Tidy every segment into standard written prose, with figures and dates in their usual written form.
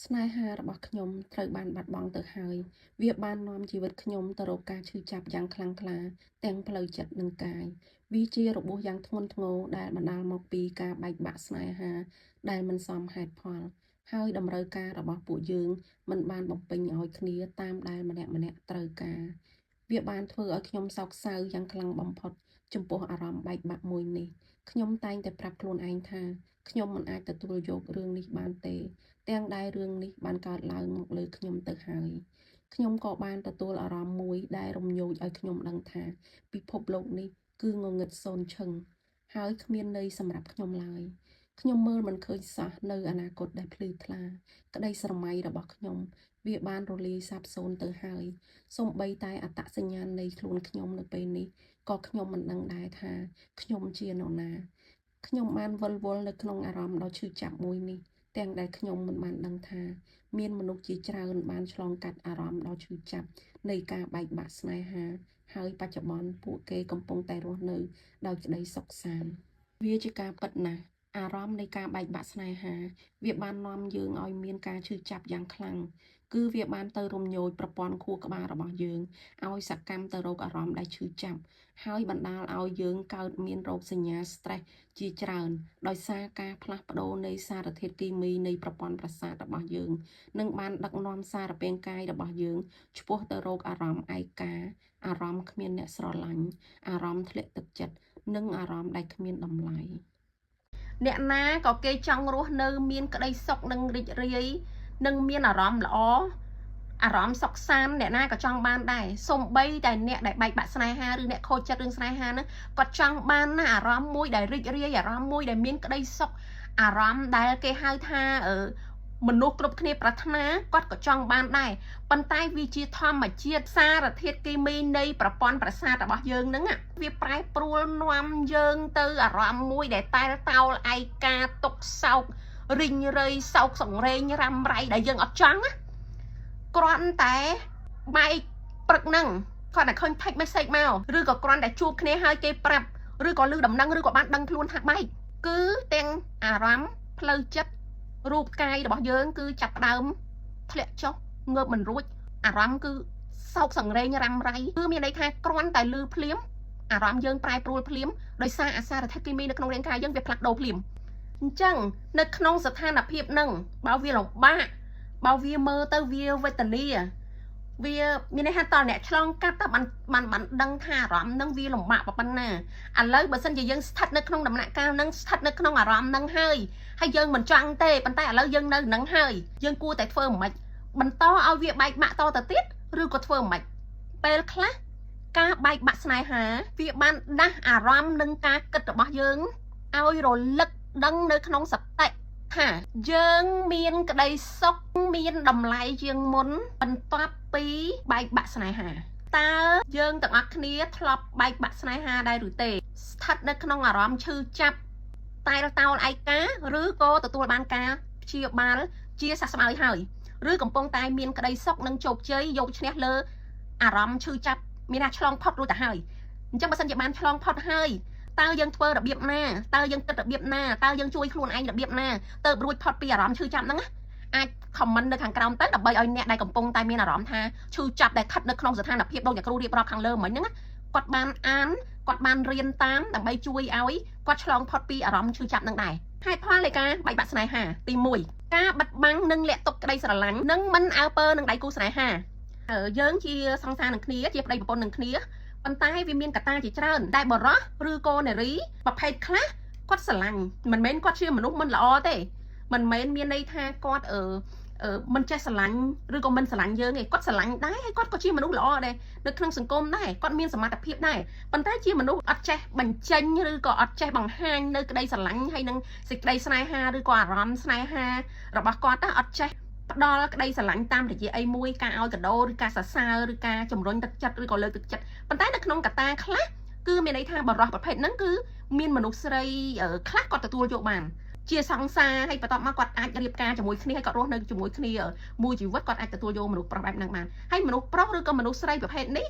ស្នេហារបស់ខ្ញុំត្រូវបានបាត់បង់ទៅហើយវាបាននាំជីវិតខ្ញុំទៅរកការឈឺចាប់យ៉ាងខ្លាំងក្លាទាំងផ្លូវចិត្តនិងកាយវាជារបួសយ៉ាងធ្ងន់ធ្ងរដែលបណ្ដាលមកពីការបែកបាក់ស្នេហាដែលមិនសមហេតុផលហើយតម្រូវការរបស់ពួកយើងមិនបានបំពេញឲ្យគ្នាតាមដែលម្នាក់ៗត្រូវការវាបានធ្វើឲ្យខ្ញុំសោកសៅយ៉ាងខ្លាំងបំផុតចំពោះអារម្មណ៍បែកបាក់មួយនេះខ្ញុំតែងតែប្រាប់ខ្លួនឯងថាខ្ញុំមិនអាចទទួលយករឿងនេះបានទេទាំងដែលរឿងនេះបានកើតឡើងមកលើខ្ញុំទៅហើយខ្ញុំក៏បានទទួលអារម្មណ៍មួយដែលរំញោចឲ្យខ្ញុំដឹងថាពិភពលោកនេះគឺងងឹតសូន្យឈឹងហើយគ្មានន័យសម្រាប់ខ្ញុំឡើយខ្ញុំមើលមិនឃើញសោះនៅអនាគតដែលភ្លឺថ្លាក្តីស្រមៃរបស់ខ្ញុំវាបានរលាយសាបសូន្យទៅហើយសូម្បីតែអត្តសញ្ញាណនៃខ្លួនខ្ញុំនៅពេលនេះក៏ខ្ញុំមិនដឹងដែរថាខ្ញុំជានរណាខ្ញុំបានវិលវល់នៅក្នុងអារម្មណ៍ដ៏ឈឺចាប់មួយនេះទាំងដែលខ្ញុំមិនបានដឹងថាមានមនុស្សជាច្រើនបានឆ្លងកាត់អារម្មណ៍ដ៏ឈឺចាប់នៃការបែកបាក់ស្នេហាហើយបច្ចុប្បន្នពួកគេកំពុងតែរស់នៅដោយក្តីសុខសាន្តវាជាការពិតណាស់អារម្មណ៍នៃការបែកបាក់ស្នេហាវាបាននាំយើងឲ្យមានការឈឺចាប់យ៉ាងខ្លាំងគឺវាបានទៅរំញោចប្រព័ន្ធខួរក្បាលរបស់យើងឲ្យសកម្មទៅរកអារម្មណ៍ដែលឈឺចាប់ហើយបណ្ដាលឲ្យយើងកើតមានរោគសញ្ញា stress ជាច្រើនដោយសារការផ្លាស់ប្ដូរនៃសារធាតុគីមីនៃប្រព័ន្ធប្រសាទរបស់យើងនិងបានដឹកនាំសារពាង្គកាយរបស់យើងឆ្ពោះទៅរកអារម្មណ៍ឯកាអារម្មណ៍គ្មានអ្នកស្រឡាញ់អារម្មណ៍ធ្លាក់ទឹកចិត្តនិងអារម្មណ៍ដែលគ្មានតម្លៃអ្នកណាក៏គេចង់រស់នៅមានក្តីសុខនិងរីករាយនិងមានអារម្មណ៍ល្អអារម្មណ៍សុខសាន្តអ្នកណាក៏ចង់បានដែរសូម្បីតែអ្នកដែលបែកបាក់ស្នេហាឬអ្នកខូចចិត្តរឿងស្នេហាហ្នឹងគាត់ចង់បានណាអារម្មណ៍មួយដែលរីករាយអារម្មណ៍មួយដែលមានក្តីសុខអារម្មណ៍ដែលគេហៅថាមនុស្សគ្រប់គ្នាប្រាថ្នាគាត់ក៏ចង់បានដែរប៉ុន្តែវាជាធម្មជាតិសារធាតុគីមីនៃប្រព័ន្ធប្រសាទរបស់យើងហ្នឹងវាប្រែប្រួលនាំយើងទៅអារម្មណ៍មួយដែលតែលតោលឯកាទុកសោករិញរៃសោកសង្រេងរ៉ាំរ៉ៃដែលយើងអត់ចង់ណាគ្រាន់តែបែកព្រឹកហ្នឹងគាត់តែឃើញ text message មកឬក៏គ្រាន់តែជួបគ្នាហើយគេប្រាប់ឬក៏ឮដំណឹងឬក៏បានដឹងខ្លួនថាបែកគឺទាំងអារម្មណ៍ផ្លូវចិត្តរូបកាយរបស់យើងគឺចាប់ផ្ដើមធ្លាក់ចុះងើបមិនរួចអារម្មណ៍គឺសោកសង្រេងរ៉ាំរ៉ៃគឺមានន័យថាគ្រាន់តែឮភ្លាមអារម្មណ៍យើងប្រែប្រួលភ្លាមដោយសារអាសារធាតុគីមីនៅក្នុងរាងកាយយើងវាផ្លាស់ប្ដូរភ្លាមអញ្ចឹងនៅក្នុងស្ថានភាពហ្នឹងបើវាលំបាកបើវាមើលទៅវាវេទនាវាមានន័យថាតើអ្នកឆ្លងកាត់តើបានបានបានដឹងថាអារម្មណ៍ហ្នឹងវាលំបាកប៉ុណ្ណាឥឡូវបើសិនជាយើងស្ថិតនៅក្នុងដំណាក់កាលហ្នឹងស្ថិតនៅក្នុងអារម្មណ៍ហ្នឹងហើយហើយយើងមិនចង់ទេប៉ុន្តែឥឡូវយើងនៅហ្នឹងហើយយើងគួរតែធ្វើមិនម៉េចបន្តឲ្យវាបែកបាក់តទៅទៀតឬក៏ធ្វើមិនម៉េចពេលខ្លះការបែកបាក់ស្នេហាវាបានដាស់អារម្មណ៍និងការគិតរបស់យើងឲ្យរលឹកដឹងនៅក្នុងសតិថាយើងមានក្តីសុខមានតម្លៃជាងមុនបន្ទាប់ពីបែកបាក់ស្នេហាតើយើងទាំងអស់គ្នាធ្លាប់បែកបាក់ស្នេហាដែរឬទេស្ថិតនៅក្នុងអារម្មណ៍ឈឺចាប់តែលតោលឯកាឬក៏ទទួលបានការព្យាបាលជាសះស្បើយហើយឬកំពុងតែមានក្តីសុខនិងជោគជ័យយកឈ្នះលើអារម្មណ៍ឈឺចាប់មានថាឆ្លងផុតរួចទៅហើយអញ្ចឹងបើសិនជាបានឆ្លងផុតហើយតើយើងធ្វើរបៀបណាតើយើងគិតរបៀបណាតើយើងជួយខ្លួនឯងរបៀបណាទៅរួចផុតពីអារម្មណ៍ឈឺចាប់ហ្នឹងណាអាច comment នៅខាងក្រោមទៅដើម្បីឲ្យអ្នកដែលកំពុងតែមានអារម្មណ៍ថាឈឺចាប់ដែលស្ថិតនៅក្នុងស្ថានភាពដូចអ្នកគ្រូរៀបរាប់ខាងលើមិញហ្នឹងណាគាត់បានអានគាត់បានរៀនតាមដើម្បីជួយឲ្យគាត់ឆ្លងផុតពីអារម្មណ៍ឈឺចាប់ហ្នឹងដែរហេតុផលនៃការបែកបាក់ស្នេហាទី1ការបិទបាំងនិងលាក់ទុកក្តីស្រឡាញ់និងមិនអើពើនឹងដៃគូស្នេហាយើងជាសង្សារនឹងគ្នាជាប្តីប្រពន្ធនឹងគ្នាប៉ុន្តែវាមានកត្តាជាច្រើនតែបរោះឬក៏នារីប្រភេទខ្លះគាត់ស្រឡាញ់មិនមែនគាត់ជាមនុស្សមិនល្អទេមិនមែនមានន័យថាគាត់អឺមិនចេះស្រឡាញ់ឬក៏មិនស្រឡាញ់យើងទេគាត់ស្រឡាញ់ដែរហើយគាត់ក៏ជាមនុស្សល្អដែរនៅក្នុងសង្គមដែរគាត់មានសមត្ថភាពដែរប៉ុន្តែជាមនុស្សអត់ចេះបញ្ចេញឬក៏អត់ចេះបង្ហាញនៅក្តីស្រឡាញ់ហើយនឹងសេចក្តីស្នេហាឬក៏អារម្មណ៍ស្នេហារបស់គាត់ណាអត់ចេះផ្ដល់ក្តីស្រឡាញ់តាមរយៈអីមួយការឲ្យកាដូឬការសរសើរឬការជំរុញទឹកចិត្តឬក៏លើកទឹកចិត្តប៉ុន្តែនៅក្នុងកត្តាខ្លះគឺមានន័យថាបរិសប្រភេទហ្នឹងគឺមានមនុស្សស្រីខ្លះគាត់ទទួលយកបានជាសង្សារហើយបន្ទាប់មកគាត់អាចរៀបការជាមួយគ្នាហើយគាត់រស់នៅជាមួយគ្នាមួយជីវិតគាត់អាចទទួលយកមនុស្សប្រុសបែបហ្នឹងបានហើយមនុស្សប្រុសឬក៏មនុស្សស្រីប្រភេទនេះ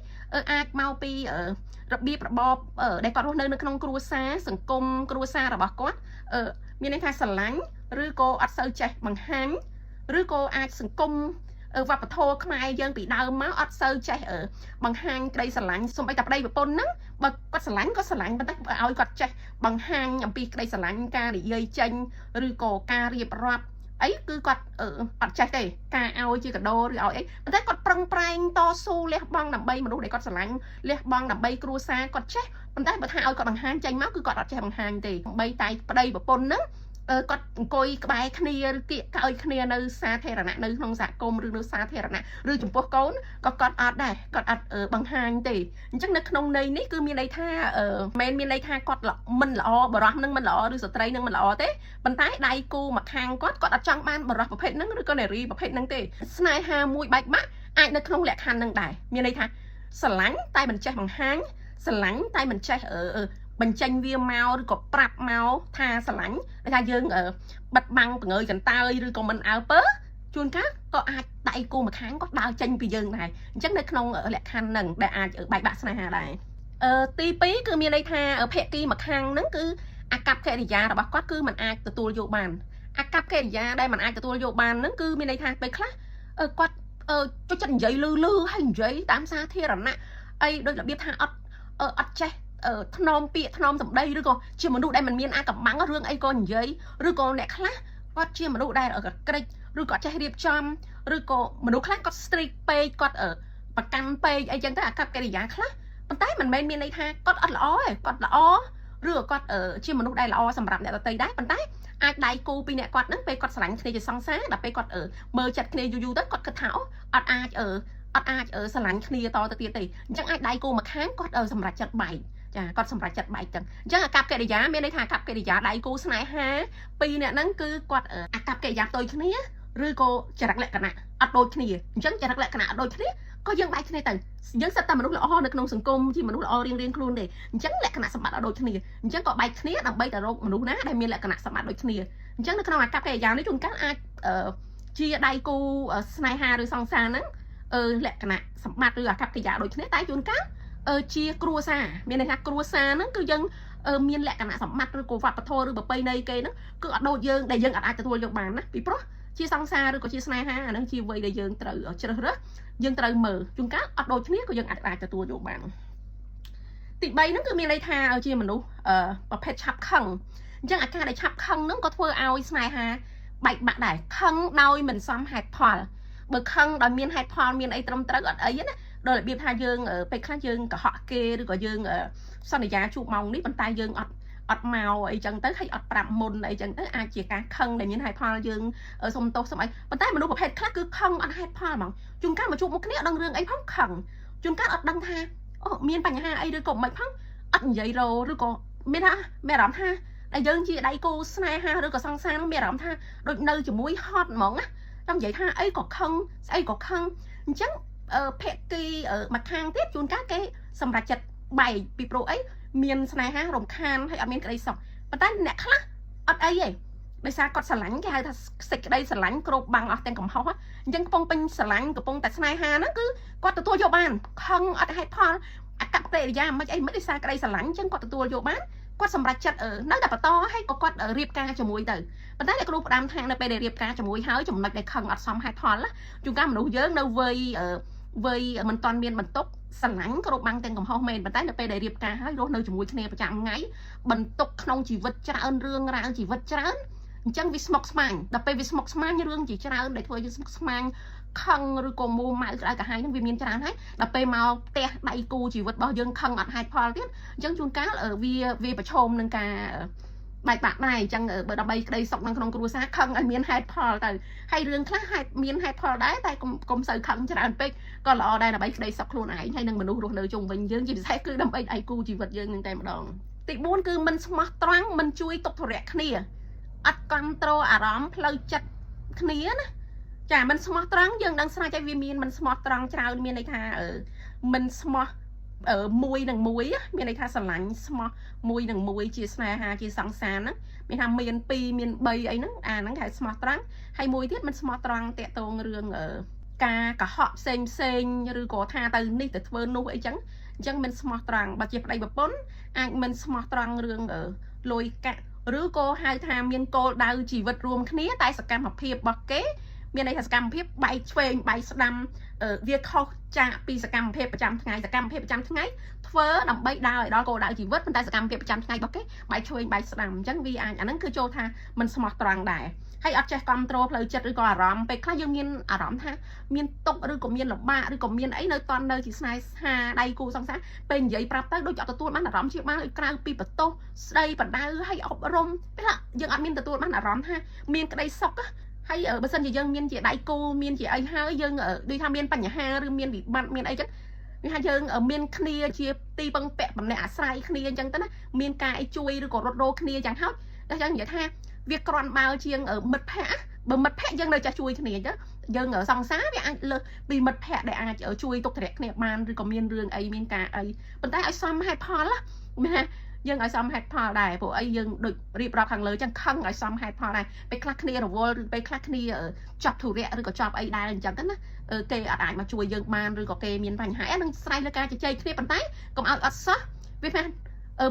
អាចមកពីរបៀបរបបដែលគាត់រស់នៅនៅក្នុងគ្រួសារសង្គមគ្រួសាររបស់គាត់មានន័យថាស្រឡាញ់ឬក៏អត់សូវចេះបង្ហាញ ឬក៏អាចសង្គមវប្បធម៌ខ្មែរយើងពីដើមមកអត់សូវចេះបង្ហាញក្តីស្រឡាញ់សូម្បីតែប្តីប្រពន្ធហ្នឹងបើគាត់ស្រឡាញ់គាត់ស្រឡាញ់ប៉ុន្តែបើឲ្យគាត់ចេះបង្ហាញអំពីក្តីស្រឡាញ់ការនិយាយចេញឬក៏ការរៀបរាប់អីគឺគាត់អត់ចេះទេការឲ្យជាកាដូឬឲ្យអីប៉ុន្តែគាត់ប្រឹងប្រែងតស៊ូលះបង់ដើម្បីមនុស្សដែលគាត់ស្រឡាញ់លះបង់ដើម្បីគ្រួសារគាត់ចេះប៉ុន្តែបើថាឲ្យគាត់បង្ហាញចេញមកគឺគាត់អត់ចេះបង្ហាញទេដើម្បីតែប្តីប្រពន្ធហ្នឹងគាត់អង្គុយក្បែរគ្នាឬគៀកកោយគ្នានៅសាធារណៈនៅក្នុងសហគមន៍ឬនៅសាធារណៈឬចំពោះកូនក៏គាត់អត់ដែរគាត់អត់បង្ហាញទេអញ្ចឹងនៅក្នុងន័យនេះគឺមានន័យថាមិនមានន័យថាគាត់មិនល្អបរោះនឹងមិនល្អឬស្ត្រីនឹងមិនល្អទេប៉ុន្តែដៃគូមកខាងគាត់គាត់អត់ចង់បានបរោះប្រភេទហ្នឹងឬក៏នារីប្រភេទហ្នឹងទេស្នេហាមួយបែកបាក់អាចនៅក្នុងលក្ខខណ្ឌហ្នឹងដែរមានន័យថាស្រឡាញ់តែមិនចេះបង្ហាញស្រឡាញ់តែមិនចេះបញ្ចេញវាមកឬក៏ប្រាប់មកថាស្រឡាញ់ដែលថាយើងបិទបាំងបង្ើយកន្តើយឬក៏មិនអើពើជួនកាលក៏អាចដៃគូម្ខាងក៏ដើរចេញពីយើងដែរអញ្ចឹងនៅក្នុងលក្ខខណ្ឌហ្នឹងដែលអាចបែកបាក់ស្នេហាដែរទី2គឺមានន័យថាភាគីម្ខាងហ្នឹងគឺអាកប្បកិរិយារបស់គាត់គឺมันអាចទទួលយកបានអាកប្បកិរិយាដែលมันអាចទទួលយកបានហ្នឹងគឺមានន័យថាពេលខ្លះគាត់ចូលចិត្តនិយាយលឺលឺហើយនិយាយតាមសាធារណៈអីដូចរបៀបថាអត់អត់ចេះថ្នមពាក្យថ្នមសម្ដីឬក៏ជាមនុស្សដែលមិនមានអាកំបាំងរឿងអីក៏និយាយឬក៏អ្នកខ្លះគាត់ជាមនុស្សដែលក្រិចឬក៏ចេះរៀបចំឬក៏មនុស្សខ្លះគាត់ strict ពេកគាត់ប្រកាន់ពេកអីចឹងទៅអាកប្បកិរិយាខ្លះប៉ុន្តែមិនមែនមានន័យថាគាត់អត់ល្អទេគាត់ល្អឬក៏គាត់ជាមនុស្សដែលល្អសម្រាប់អ្នកដទៃដែរប៉ុន្តែអាចដៃគូពីអ្នកគាត់ហ្នឹងពេលគាត់ស្រឡាញ់គ្នាជាសង្សារដល់ពេលគាត់មើលចិត្តគ្នាយូរយូរទៅគាត់គិតថាអូអត់អាចអត់អាចស្រឡាញ់គ្នាតទៅទៀតទេអញ្ចឹងអាចដៃគូមួយខាងគាត់សម្រេចចិត្តបែកចាគាត់សម្រេចចិត្តបែកចឹងអញ្ចឹងអាកប្បកិរិយាមានន័យថាអាកប្បកិរិយាដៃគូស្នេហាពីរអ្នកហ្នឹងគឺគាត់អាកប្បកិរិយាផ្ទុយគ្នាឬក៏ចរិតលក្ខណៈអត់ដូចគ្នាអញ្ចឹងចរិតលក្ខណៈអត់ដូចគ្នាក៏យើងបែកគ្នាទៅយើងសិតតែមនុស្សល្អនៅក្នុងសង្គមជាមនុស្សល្អរៀងៗខ្លួនទេអញ្ចឹងលក្ខណៈសម្បត្តិអត់ដូចគ្នាអញ្ចឹងក៏បែកគ្នាដើម្បីទៅរកមនុស្សណាដែលមានលក្ខណៈសម្បត្តិដូចគ្នាអញ្ចឹងនៅក្នុងអាកប្បកិរិយានេះជួនកាលអាចជាដៃគូស្នេហាឬសង្សារហ្នឹងលក្ខណៈសម្បត្តិឬអាកប្បកិរិយាដូចគ្នាតែជួនកាលជាគ្រួសារមានន័យថាគ្រួសារហ្នឹងគឺយើងមានលក្ខណៈសម្បត្តិឬក៏វប្បធម៌ឬប្រពៃណីគេហ្នឹងគឺអត់ដូចយើងដែលយើងអាចទទួលយកបានណាពីព្រោះជាសង្សារឬក៏ជាស្នេហាអាហ្នឹងជាអ្វីដែលយើងត្រូវជ្រើសរើសយើងត្រូវមើលជួនកាលអត់ដូចគ្នាក៏យើងអាចទទួលយកបានទី3ហ្នឹងគឺមានន័យថាជាមនុស្សប្រភេទឆាប់ខឹងអញ្ចឹងអាការដែលឆាប់ខឹងហ្នឹងក៏ធ្វើឲ្យស្នេហាបែកបាក់ដែរខឹងដោយមិនសមហេតុផលបើខឹងដោយមានហេតុផលមានអីត្រឹមត្រូវអត់អីណាដល់របៀបថាយើងពេលខ្លះយើងកុហកគេឬក៏យើងសន្យាជួបម៉ោងនេះប៉ុន្តែយើងអត់អត់មកអីចឹងទៅហើយអត់ប្រាប់មុនអីចឹងទៅអាចជាការខឹងដែលមានហេតុផលយើងសុំទោសសុំអីប៉ុន្តែមនុស្សប្រភេទខ្លះគឺខឹងអត់ហេតុផលហ្មងជួនកាលមកជួបមុខគ្នាអត់ដឹងរឿងអីផងខឹងជួនកាលអត់ដឹងថាអូមានបញ្ហាអីឬក៏មិនផងអត់និយាយរឬក៏មានថាមានអារម្មណ៍ថាដែលយើងជាដៃគូស្នេហាឬក៏សង្សារនឹងមានអារម្មណ៍ថាដូចនៅជាមួយហត់ហ្មងណាចង់និយាយថាអីក៏ខឹងស្អីក៏ខឹងអញ្ចឹងភាគីមួយខាងទៀតជួនកាលគេសម្រេចចិត្តបែកពីព្រោះអីមានស្នេហារំខានហើយអត់មានក្តីសុខប៉ុន្តែអ្នកខ្លះអត់អីទេដោយសារគាត់ស្រឡាញ់គេហៅថាសេចក្តីស្រឡាញ់គ្របបាំងអស់ទាំងកំហុសអញ្ចឹងកំពុងពេញស្រឡាញ់កំពុងតែស្នេហាហ្នឹងគឺគាត់ទទួលយកបានខឹងអត់ហេតុផលអាកប្បកិរិយាមិនអីមិនដោយសារក្តីស្រឡាញ់អញ្ចឹងគាត់ទទួលយកបានគាត់សម្រេចចិត្តនៅតែបន្តហើយក៏គាត់រៀបការជាមួយទៅប៉ុន្តែអ្នកគ្រូផ្ដាំថានៅពេលដែលរៀបការជាមួយហើយចំណុចដែលខឹងអត់សមហេតុផលជួនកាលមនុស្សយើងនៅវ័យវ័យមិនទាន់មានបន្ទុកស្រឡាញ់គ្រប់បាំងទាំងកំហុសមែនប៉ុន្តែនៅពេលដែលរៀបការហើយរស់នៅជាមួយគ្នាប្រចាំថ្ងៃបន្ទុកក្នុងជីវិតច្រើនរឿងរ៉ាវជីវិតច្រើនអញ្ចឹងវាស្មុគស្មាញដល់ពេលវាស្មុគស្មាញរឿងជាច្រើនដែលធ្វើយើងស្មុគស្មាញខឹងឬក៏មួម៉ៅក្តៅក្រហាយហ្នឹងវាមានច្រើនហើយដល់ពេលមកផ្ទះដៃគូជីវិតរបស់យើងខឹងអត់ហេតុផលទៀតអញ្ចឹងជួនកាលវាប្រឈមនឹងការបែកបាក់ដែរអញ្ចឹងបើដើម្បីក្តីសុខនៅក្នុងគ្រួសារខឹងឲ្យមានហេតុផលទៅហើយរឿងខ្លះហេតុមានហេតុផលដែរតែកុំសូវខឹងច្រើនពេកក៏ល្អដែរដើម្បីក្តីសុខខ្លួនឯងហើយនឹងមនុស្សរស់នៅជុំវិញយើងជាពិសេសគឺដើម្បីដៃគូជីវិតយើងនឹងតែម្ដងទី4គឺមិនស្មោះត្រង់មិនជួយទុកធរៈគ្នាអត់គ្រប់គ្រងអារម្មណ៍ផ្លូវចិត្តគ្នាណាចាមិនស្មោះត្រង់យើងដឹងស្រេចហើយវាមានមិនស្មោះត្រង់ច្រើនមានន័យថាមិនស្មោះមួយនឹងមួយមានន័យថាស្រឡាញ់ស្មោះមួយនឹងមួយជាស្នេហាជាសង្សារហ្នឹងមានថាមាន2មាន3អីហ្នឹងអាហ្នឹងគេហៅស្មោះត្រង់ហើយមួយទៀតមិនស្មោះត្រង់តាក់ទងរឿងការកុហកផ្សេងផ្សេងឬក៏ថាទៅនេះទៅធ្វើនោះអីចឹងអញ្ចឹងមិនស្មោះត្រង់បើជាប្តីប្រពន្ធអាចមិនស្មោះត្រង់រឿងលុយកាក់ឬក៏ហៅថាមានគោលដៅជីវិតរួមគ្នាតែសកម្មភាពរបស់គេ មានន័យថាសកម្មភាពបែកឆ្វេងបែកស្ដាំវាខុសចាកពីសកម្មភាពប្រចាំថ្ងៃសកម្មភាពប្រចាំថ្ងៃធ្វើដើម្បីដើរឲ្យដល់គោលដៅជីវិតប៉ុន្តែសកម្មភាពប្រចាំថ្ងៃរបស់គេបែកឆ្វេងបែកស្ដាំអញ្ចឹងវាអាចអាហ្នឹងគឺចូលថាមិនស្មោះត្រង់ដែរហើយអត់ចេះគ្រប់គ្រងផ្លូវចិត្តឬក៏អារម្មណ៍ពេលខ្លះយើងមានអារម្មណ៍ថាមានទុក្ខឬក៏មានលំបាកឬក៏មានអីនៅតន់នៅជាស្នេហាដៃគូសង្សារពេលនិយាយប្រាប់ទៅដូចអត់ទទួលបានអារម្មណ៍ជាបាលដូចក្រៅពីបន្ទោសស្ដីបដៅហើយអប់រំពេលខ្លះយើងអត់មានទទួលបានអារម្មណ៍ថាមានក្តីសុខហើយបើសិនជាយើងមានជាដៃគូមានជាអីហើយយើងដូចថាមានបញ្ហាឬមានវិបត្តិមានអីចឹងវាថាយើងមានគ្នាជាទីពឹងពាក់បំណែកអាស្រ័យគ្នាអញ្ចឹងទៅណាមានការអីជួយឬក៏រត់រោគ្នាយ៉ាងហោចតែចឹងនិយាយថាវាក្រាន់បើជាងមិត្តភ័ក្តិបើមិត្តភ័ក្តិយើងនៅចេះជួយគ្នាអញ្ចឹងយើងសង្សារវាអាចលើសពីមិត្តភ័ក្តិដែលអាចជួយទុកធរៈគ្នាបានឬក៏មានរឿងអីមានការអីប៉ុន្តែឲ្យសមហេតុផលណាមានថាយើងឲ្យសមហេតុផលដែរព្រោះអីយើងដូចរៀបរាប់ខាងលើចឹងខឹងឲ្យសមហេតុផលដែរពេលខ្លះគ្នារវល់ឬពេលខ្លះគ្នាចប់ធុរៈឬក៏ចប់អីដែរអញ្ចឹងទៅណាគេអត់អាចមកជួយយើងបានឬក៏គេមានបញ្ហាហ្នឹងស្រ័យលើការជជែកគ្នាប៉ុន្តែកុំឲ្យអត់សោះវាថា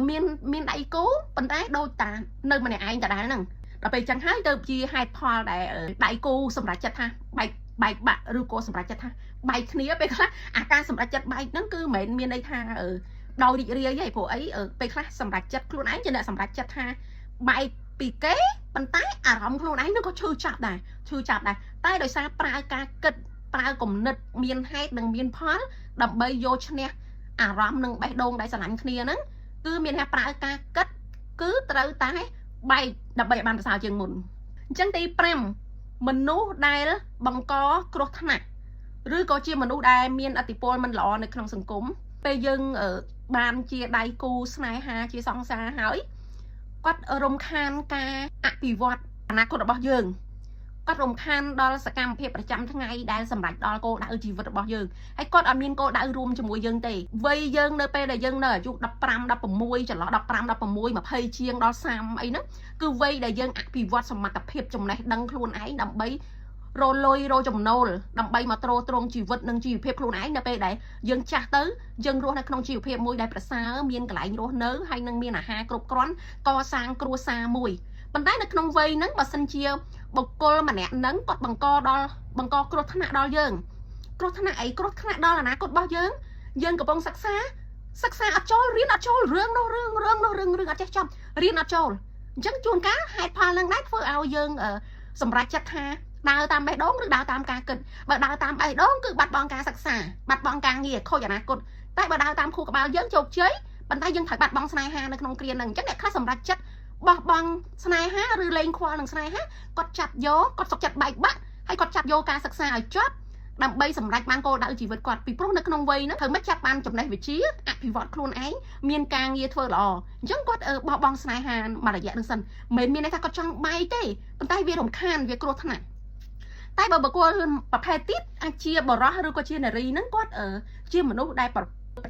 មានមានដៃគូប៉ុន្តែដូចតានៅម្នាក់ឯងដដែលហ្នឹងដល់ពេលចឹងហើយទៅជាហេតុផលដែលដៃគូសម្រាប់ចិត្តថាបែកបែកបាក់ឬក៏សម្រាប់ចិត្តថាបែកគ្នាពេលខ្លះអាការសម្រាប់ចិត្តបែកហ្នឹងគឺមិនមែនមានន័យថាដោយរីករាយទេព្រោះអីពេលខ្លះសម្រាប់ចិត្តខ្លួនឯងជាអ្នកសម្រាប់ចិត្តថាបែកពីគេប៉ុន្តែអារម្មណ៍ខ្លួនឯងនឹងក៏ឈឺចាប់ដែរឈឺចាប់ដែរតែដោយសារប្រើការគិតប្រើគំនិតមានហេតុនិងមានផលដើម្បីយកឈ្នះអារម្មណ៍និងបេះដូងដែលស្រឡាញ់គ្នាហ្នឹងគឺមានថាប្រើការគិតគឺត្រូវតែបែកដើម្បីឲ្យបានប្រសើរជាងមុនអញ្ចឹងទី5មនុស្សដែលបង្កគ្រោះថ្នាក់ឬក៏ជាមនុស្សដែលមានអតិពលមិនល្អនៅក្នុងសង្គមពេលយើងបានជាដៃគូស្នេហាជាសង្សារហើយគាត់រំខានការអភិវឌ្ឍអនាគតរបស់យើងគាត់រំខានដល់សកម្មភាពប្រចាំថ្ងៃដែលសម្រេចដល់គោលដៅជីវិតរបស់យើងហើយគាត់អត់មានគោលដៅរួមជាមួយយើងទេវ័យយើងនៅពេលដែលយើងនៅអាយុ15 16ចន្លោះ15 16 20ជាងដល់30អីហ្នឹងគឺវ័យដែលយើងអភិវឌ្ឍសមត្ថភាពចំណេះដឹងខ្លួនឯងដើម្បីរលុយរចំណូលដើម្បីមកទ្រទ្រង់ជីវិតនិងជីវភាពខ្លួនឯងនៅពេលដែលយើងចាស់ទៅយើងរស់នៅក្នុងជីវភាពមួយដែលប្រសើរមានកន្លែងរស់នៅហើយនឹងមានអាហារគ្រប់គ្រាន់កសាងគ្រួសារមួយប៉ុន្តែនៅក្នុងវ័យហ្នឹងបើសិនជាបុគ្គលម្នាក់ហ្នឹងគាត់បង្កដល់បង្កគ្រោះថ្នាក់ដល់យើងគ្រោះថ្នាក់អីគ្រោះថ្នាក់ដល់អនាគតរបស់យើងយើងកំពុងសិក្សាសិក្សាអត់ចូលរៀនអត់ចូលរឿងនោះរឿងរឿងនោះរឿងរឿងអត់ចេះចប់រៀនអត់ចូលអញ្ចឹងជួនកាលហេតុផលហ្នឹងដែរធ្វើឲ្យយើងសម្រេចចិត្តថាដើរតាមបេះដូងឬដើរតាមការគិតបើដើរតាមបេះដូងគឺបាត់បង់ការសិក្សាបាត់បង់ការងារខូចអនាគតតែបើដើរតាមខួរក្បាលយើងជោគជ័យប៉ុន្តែយើងត្រូវបាត់បង់ស្នេហានៅក្នុងគ្រាហ្នឹងអញ្ចឹងអ្នកខ្លះសម្រេចចិត្តបោះបង់ស្នេហាឬលែងខ្វល់នឹងស្នេហាគាត់ចាប់យកគាត់សុខចិត្តបែកបាក់ហើយគាត់ចាប់យកការសិក្សាឲ្យចប់ដើម្បីសម្រេចបានគោលដៅជីវិតគាត់ពីព្រោះនៅក្នុងវ័យហ្នឹងត្រូវមិនចាប់បានចំណេះវិជ្ជាអភិវឌ្ឍខ្លួនឯងមានការងារធ្វើល្អអញ្ចឹងគាត់បោះបង់ស្នេហាមួយរយៈនឹងសិនមិនមានន័យថាគាត់ចង់បែកទេប៉ុន្តែវារំខានវាគ្រោះថ្នាក់តែបើបុគ្គលប្រភេទទៀតអាចជាបរោះឬក៏ជានារីហ្នឹងគាត់ជាមនុស្សដែលប្រ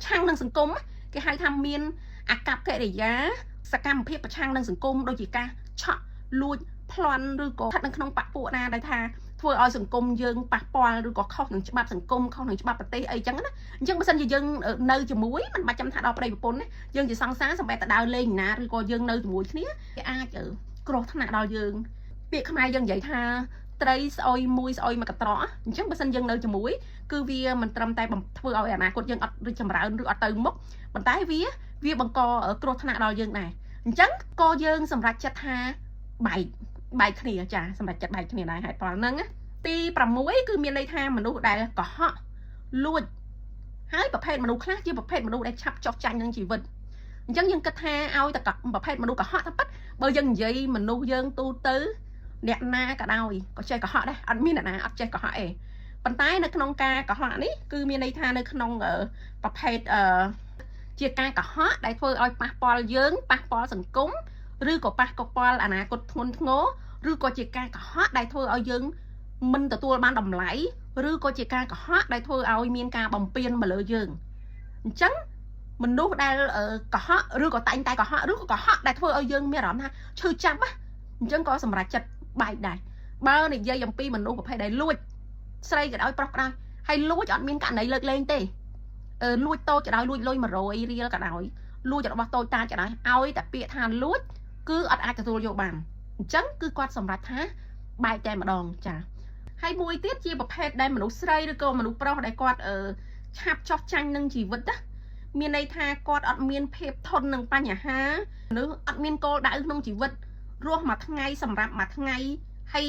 ឆាំងនឹងសង្គមគេហៅថាមានអាកប្បកិរិយាសកម្មភាពប្រឆាំងនឹងសង្គមដូចជាការឆក់លួចប្លន់ឬក៏ស្ថិតនៅក្នុងបពពួកណាដែលថាធ្វើឲ្យសង្គមយើងប៉ះពាល់ឬក៏ខុសនឹងច្បាប់សង្គមខុសនឹងច្បាប់ប្រទេសអីចឹងណាអញ្ចឹងបើសិនជាយើងនៅជាមួយមិនបាច់ចាំថាដល់ប្តីប្រពន្ធណាយើងជាសង្សារសម្រាប់តែដើរលេងណាឬក៏យើងនៅជាមួយគ្នាវាអាចគ្រោះថ្នាក់ដល់យើងពាក្យខ្មែរយើងនិយាយថាត្រីស្អុយមួយស្អុយមួយកត្រកអញ្ចឹងបើសិនយើងនៅជាមួយគឺវាមិនត្រឹមតែធ្វើឲ្យអនាគតយើងអត់រីកចម្រើនឬអត់ទៅមុខប៉ុន្តែវាវាបង្កគ្រោះថ្នាក់ដល់យើងដែរអញ្ចឹងក៏យើងសម្រេចចិត្តថាបែកបែកគ្នាចាសម្រេចចិត្តបែកគ្នាដែរហេតុផលហ្នឹងទី6គឺមានន័យថាមនុស្សដែលកុហកលួចហើយប្រភេទមនុស្សខ្លះជាប្រភេទមនុស្សដែលឆាប់ចោះចាញ់នឹងជីវិតអញ្ចឹងយើងគិតថាឲ្យតែប្រភេទមនុស្សកុហកថាប៉ិតបើយើងនិយាយមនុស្សយើងទូទៅអ្នកណាក៏ដោយក៏ចេះកុហកដែរអត់មានអ្នកណាអត់ចេះកុហកទេប៉ុន្តែនៅក្នុងការកុហកនេះគឺមានន័យថានៅក្នុងប្រភេទជាការកុហកដែលធ្វើឲ្យប៉ះពាល់យើងប៉ះពាល់សង្គមឬក៏ប៉ះពាល់អនាគតធ្ងន់ធ្ងរឬក៏ជាការកុហកដែលធ្វើឲ្យយើងមិនទទួលបានតម្លៃឬក៏ជាការកុហកដែលធ្វើឲ្យមានការបំពានមកលើយើងអញ្ចឹងមនុស្សដែលកុហកឬក៏តែងតែកុហកឬក៏កុហកដែលធ្វើឲ្យយើងមានអារម្មណ៍ថាឈឺចាប់ណាអញ្ចឹងក៏សម្រេចចិត្តបែកដែរបើនិយាយអំពីមនុស្សប្រភេទដែលលួចស្រីក៏ដោយប្រុសក៏ដោយហើយលួចអត់មានករណីលើកលែងទេលួចតូចក៏ដោយលួចលុយ100រៀលក៏ដោយលួចរបស់តូចតាចក៏ដោយឲ្យតែពាក្យថាលួចគឺអត់អាចទទួលយកបានអញ្ចឹងគឺគាត់សម្រេចថាបែកតែម្ដងចា ហើយមួយទៀតជាប្រភេទដែលមនុស្សស្រីឬក៏មនុស្សប្រុសដែលគាត់ឆាប់ចោះចាញ់នឹងជីវិតណាមានន័យថាគាត់អត់មានភាពធន់នឹងបញ្ហាមនុស្សអត់មានគោលដៅក្នុងជីវិតរស់មួយថ្ងៃសម្រាប់មួយថ្ងៃហើយ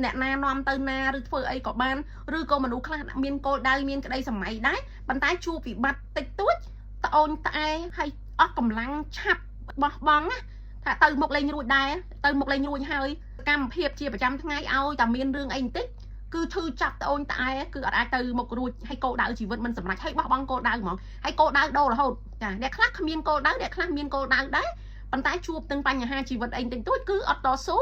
អ្នកណានាំទៅណាឬធ្វើអីក៏បានឬក៏មនុស្សខ្លះមានគោលដៅមានក្តីសម័យដែរប៉ុន្តែជួបវិបត្តិតិចតួចត្អូញត្អែហើយអស់កម្លាំងឆាប់បោះបង់ណាថាទៅមុខលេងរួចដែរទៅមុខលេងរួចហើយកម្មភាពជាប្រចាំថ្ងៃឲ្យតែមានរឿងអីបន្តិចគឺឈឺចាប់ត្អូញត្អែគឺអត់អាចទៅមុខរួចហើយគោលដៅជីវិតមិនសម្រេចហើយបោះបង់គោលដៅហ្មងហើយគោលដៅដូររហូតចាអ្នកខ្លះគ្មានគោលដៅអ្នកខ្លះមានគោលដៅដែរប៉ុន្តែជួបនឹងបញ្ហាជីវិតអីបន្តិចតួចគឺអត់តស៊ូ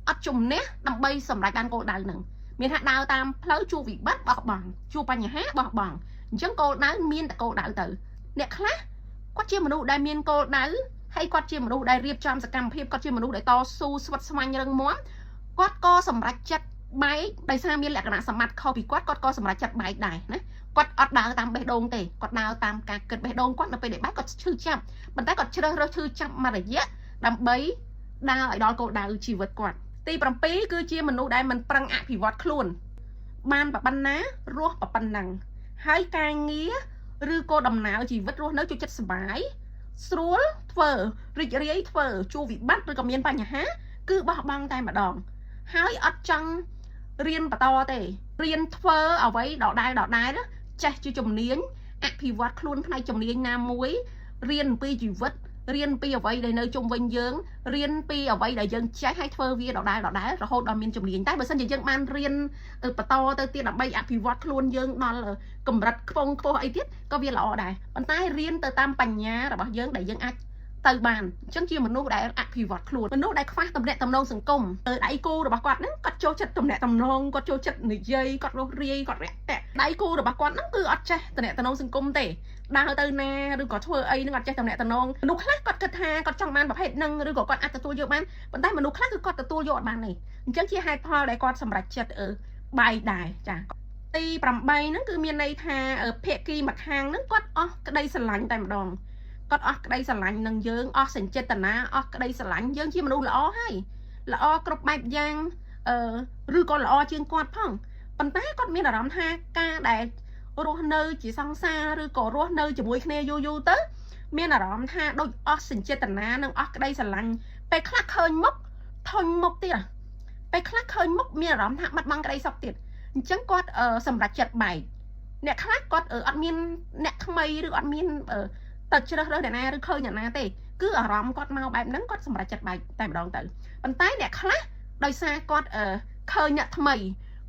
អត់ជំនះដើម្បីសម្រេចបានគោលដៅហ្នឹងមានថាដើរតាមផ្លូវជួបវិបត្តិបោះបង់ជួបបញ្ហាបោះបង់អញ្ចឹងគោលដៅមានតែគោលដៅទៅអ្នកខ្លះគាត់ជាមនុស្សដែលមានគោលដៅហើយគាត់ជាមនុស្សដែលរៀបចំសកម្មភាពគាត់ជាមនុស្សដែលតស៊ូស្វិតស្វាញរឹងមាំគាត់ក៏សម្រេចចិត្តបែកដោយសារមានលក្ខណៈសម្បត្តិខុសពីគាត់គាត់ក៏សម្រេចចិត្តបែកដែរណាគាត់អត់ដើរតាមបេះដូងទេគាត់ដើរតាមការគិតបេះដូងគាត់នៅពេលដែលបែកគាត់ឈឺចាប់ប៉ុន្តែគាត់ជ្រើសរើសឈឺចាប់មួយរយៈដើម្បីដើរឲ្យដល់គោលដៅជីវិតគាត់ទី7គឺជាមនុស្សដែលមិនប្រឹងអភិវឌ្ឍខ្លួនបានប៉ុណ្ណារស់ប៉ុណ្ណឹងហើយការងារឬក៏ដំណើរជីវិតរស់នៅចូលចិត្តសុបាយស្រួលធ្វើរីករាយធ្វើជួបវិបត្តិឬក៏មានបញ្ហាគឺបោះបង់តែម្ដងហើយអត់ចង់រៀនបន្តទេរៀនធ្វើអ្វីដដែលដដែលចេះជាជំនាញអភិវឌ្ឍខ្លួនផ្នែកជំនាញណាមួយរៀនពីជីវិតរៀនពីអ្វីដែលនៅជុំវិញយើងរៀនពីអ្វីដែលយើងចេះហើយធ្វើវាដដែលដដែលរហូតដល់មានជំនាញតែបើសិនជាយើងបានរៀនបន្តទៅទៀតដើម្បីអភិវឌ្ឍខ្លួនយើងដល់កម្រិតខ្ពង់ខ្ពស់អីទៀតក៏វាល្អដែរប៉ុន្តែរៀនទៅតាមបញ្ញារបស់យើងដែលយើងអាចទៅបានអញ្ចឹងជាមនុស្សដែលអភិវឌ្ឍខ្លួនមនុស្សដែលខ្វះទំនាក់ទំនងសង្គមដៃគូរបស់គាត់ហ្នឹងគាត់ចូលចិត្តទំនាក់ទំនងគាត់ចូលចិត្តនិយាយគាត់រស់រាយគាត់រាក់ទាក់ដៃគូរបស់គាត់ហ្នឹងគឺអត់ចេះទំនាក់ទំនងសង្គមទេដើរទៅណាឬក៏ធ្វើអីហ្នឹងអត់ចេះទំនាក់ទំនងមនុស្សខ្លះគាត់គិតថាគាត់ចង់បានប្រភេទហ្នឹងឬក៏គាត់អាចទទួលយកបានប៉ុន្តែមនុស្សខ្លះគឺគាត់ទទួលយកអត់បានទេអញ្ចឹងជាហេតុផលដែលគាត់សម្រេចចិត្តបែកដែរចាទី8ហ្នឹងគឺមានន័យថាភាគីម្ខាងហ្នឹងគាត់អស់ក្តីស្រឡាញ់តែម្ដងគាត់អស់ក្តីស្រឡាញ់នឹងយើងអស់សញ្ចេតនាអស់ក្តីស្រឡាញ់យើងជាមនុស្សល្អហើយល្អគ្រប់បែបយ៉ាងឬក៏ល្អជាងគាត់ផងប៉ុន្តែគាត់មានអារម្មណ៍ថាការដែលរស់នៅជាសង្សារឬក៏រស់នៅជាមួយគ្នាយូរយូរទៅមានអារម្មណ៍ថាដូចអស់សញ្ចេតនានិងអស់ក្តីស្រឡាញ់ពេលខ្លះឃើញមុខធុញមុខទៀតពេលខ្លះឃើញមុខមានអារម្មណ៍ថាបាត់បង់ក្តីសុខទៀតអញ្ចឹងគាត់សម្រេចចិត្តបែកអ្នកខ្លះគាត់អត់មានអ្នកថ្មីឬអត់មានទៅជ្រើសរើសអ្នកណាឬឃើញអ្នកណាទេគឺអារម្មណ៍គាត់មកបែបហ្នឹងគាត់សម្រេចចិត្តបែកតែម្ដងទៅប៉ុន្តែអ្នកខ្លះដោយសារគាត់ឃើញអ្នកថ្មី